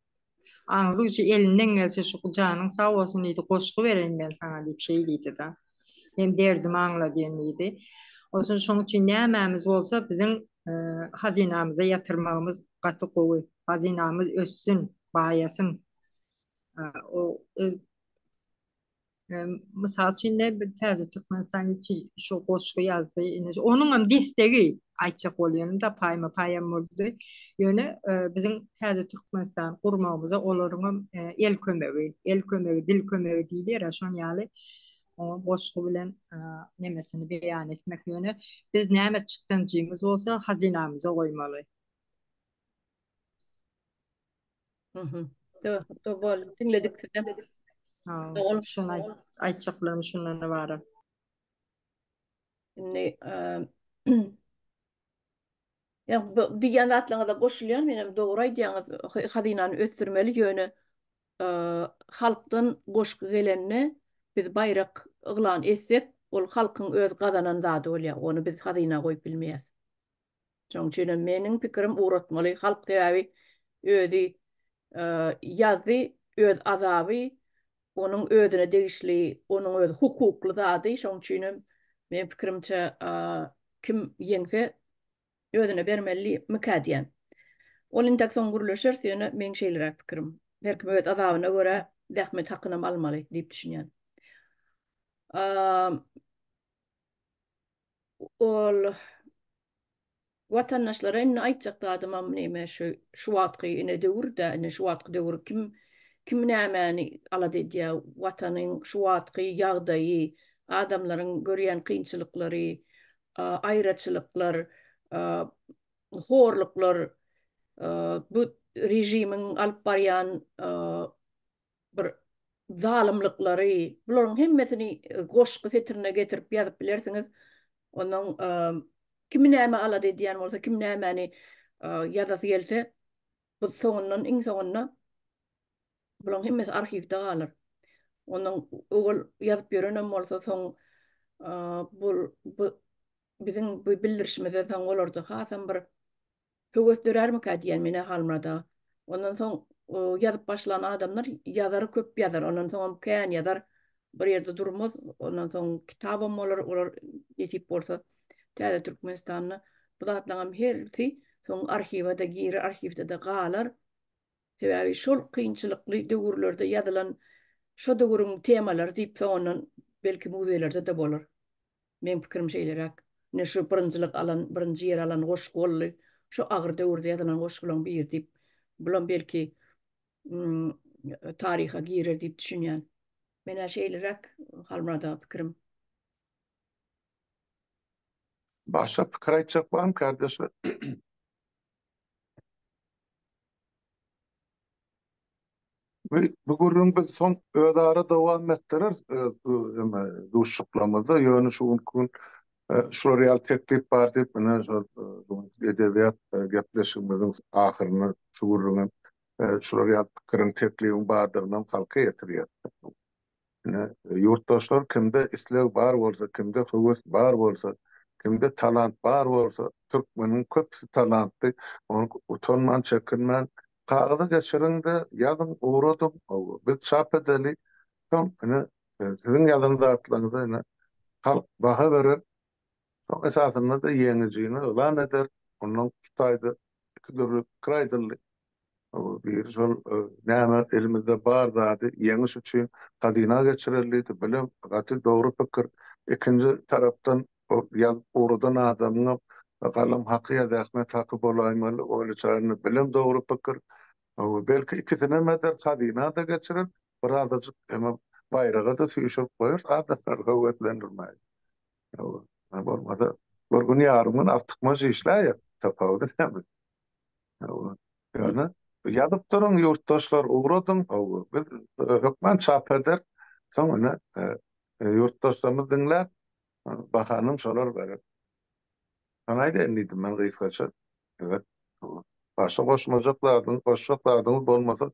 Aňry ujy elinden gelse şu janyň sag bolsun diýdi, goşgy bereýin men saňa diýip şeý diýdi-de. Hem derdimi aňla diýen diýdi. Onsoň şoň üçin nämämiz bolsa biziň hazynamyza ýatyrmagymyz gaty gowy. Hazynamyz össün, baýasyn. O Mysal üçin ne bir Täze Türkmenistan üçin şu goşgy ýazdy. Ine onuň hem destegi aýtjak bolýanym da paýma paýam boldy. Ýöne e, biziň Täze Türkmenistan gurmagymyza olaryň hem e, el kömegi, el kömegi, dil kömegi diýilýär, şon ýaly oňa goşgy bilen e, nemesini beýan etmek ýöne biz näme çykdanjymyz bolsa hazynamyza goýmaly.
Mhm. Bol, diňledik sizi.
Sag bol. Şuny aýtjaklarym şundan ybarat.
Indi ýa bu diýýän zatlaryňyza goşulýan, menem dogry aýdýaňyz, hazynany ösdürmeli, ýöne halkdan goşgy gelende biz baýrak yglan etsek, ol halkyň öz gazanan zady bolýar, ony biz hazyna goýup bilmeýäs. Şonuň üçin hem meniň pikirim ugratmaly halk sebäbi özi ýazdy öz azaby onuň özüne degişli onuň öz hukukly zady şonuň üçin hem meniň pikirimçe kim ýeňse özüne bermeli mikä diýen. Ol intek soň gürleşeris ýöne meň şeýleräk pikirim. Her kim öz azabyna görä zähmet hakynam almaly diýip düşünýän. Ol watandaşlara indi aýtjak zadymam neme şu şu wagtky ine döwür-dä, ine şu wagtky döwür kim kim nämäni alada edýär, watanyň şu wagtky ýagdaýy, adamlaryň görýän kynçylyklary, aýraçylyklar, horluklar, bu režimiň alyp barýan bir zalymlyklary, bularyň hemmesini goşgy setirine getirip ýazyp bilersiňiz. Ondan kimi näme alada edýän bolsa, kim nämäni ýazasy gelse, bu soňundan iň soňunda bularyň hemmesi arhiwde galar. Ondan ogul ýazyp ýörenem bolsa, soň bu bu biziň bu bildirişimizden soň olarda hasam bir höwes dörärmikä diýýän men-ä Halmyrat aga. Ondan soň ýazyp başlan adamlar ýazar köp ýazar. Ondan soňam kän ýazar. Bir ýerde durmaz. Ondan soň kitabam bolar. Olar nesip bolsa Täze Türkmenistanda bu zatlaryňam hersi soň arhiwe-de girer, arhiwde-de galar. Sebäbi şol kynçylykly döwürlerde ýazylan şo döwrüň temalary diýip soňundan belki muzeýlerde-de bolar. Meň pikirim şeýleräk. Ine şu birinjilik alan, birinji ýer alan goşgy boldy. Şu agyr döwürde ýazylan goşgularyň biri diýip, bulam belki taryha girer diýip düşünýän. Men-ä şeýleräk Halmyrat aga pikirim.
Başga pikir aýtjak barmy kardeşler? Bu, bu gürrüň biz soň özara dowam etdireris öz duşuşyklarymyzda. Ýöne şu günki gün e, şular ýaly teklip bar diýip, ine şol e, edebiýat e, gepleşigimiziň ahyrynda şu gürrüňem şular ýaly pikiriň, teklibiň bardygynam halka ýetirýär. Ine, ýurtdaşlar kimde isleg bar bolsa, kimde höwes bar bolsa, Kimde talant bar bolsa, türkmeniň köpüsi talantly, ony utanman, çekinmän kagyza geçiriň-de, ýazyň, ugradyň, hawa, biz çap edeli, soň ine, siziň ýazan zatlaryňyza ine, halk baha berer, soň esasynda-da ýeňijini yglan eder, ondan şu taýda iki dürli pikir aýdyldy. Biri şol näme elimizde bar zady ýeňiş üçin hazyna geçireli diýdi. Bilem gaty dogry pikir. Ikinji tarapdan ol ýazyp ugradan adamyňam galam haky ýa zähmet haky bolaýmaly oýlaçaýynda bilem dogry pikir. Belki ikisinem eder hazyna-da geçirer, birazajyk hemem baýraga-da süýşürip goýarys adamlary höweslendirmäge. Bolmasa bir gün ýarym gün artykmaç işläýer tapawudy näme. Ýöne ýazyp duruň ýurtdaşlar ugradyň biz hökman çap ederis. Soň ine ýurtdaşlarymyz diňläp bahanam şolar berer. Şony aýdaýyn diýdim men gysgaça. Eger başga goşmajak zadyňyz, goşjak zadyňyz bolmasa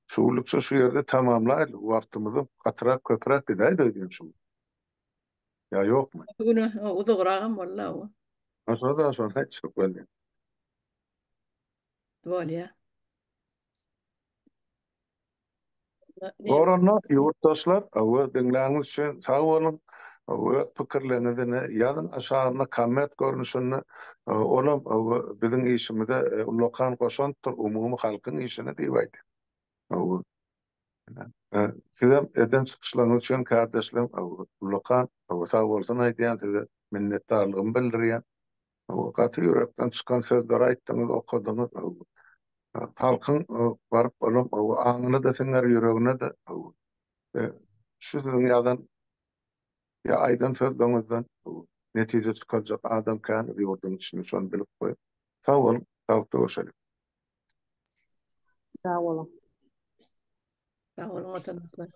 şu günlükçe şu ýerde tamamlaýly. Wagtymyzam gatyrak köpräk gidäýdi öýdýän şu gün. Ýa ýokmy?
Bu güne uzagragam boldy-a.
Şo-da şony aýtjak bolýan.
Bolýa.
Goranda ýurtdaşlar we diňläniňiz üçin sag boluň. Öz pikirleriňizi ine ýazyň aşagynda komment görnüşinde olam biziň işimize ullakan goşantdyr umumy halkyň işine diýip aýdýan. Sizem eden çykyşlaryňyz üçin kärdeşlerim ullakan sag bolsun aýdýan size minnetdarlygymy bildirýän. Gaty ýürekden çykan sözleri aýtdyňyz, okadyňyz. Halkyň baryp olam aňyna-da siňer, ýüregine-de. Şu siziň ýazan ýa aýdan sözleriňizden netije çykarjak adam kän ýurduň içinde, şony bilip goýuň. Sag boluň, saglykda görşeliň.
Sag boluň.
Sag boluň watandaşlar.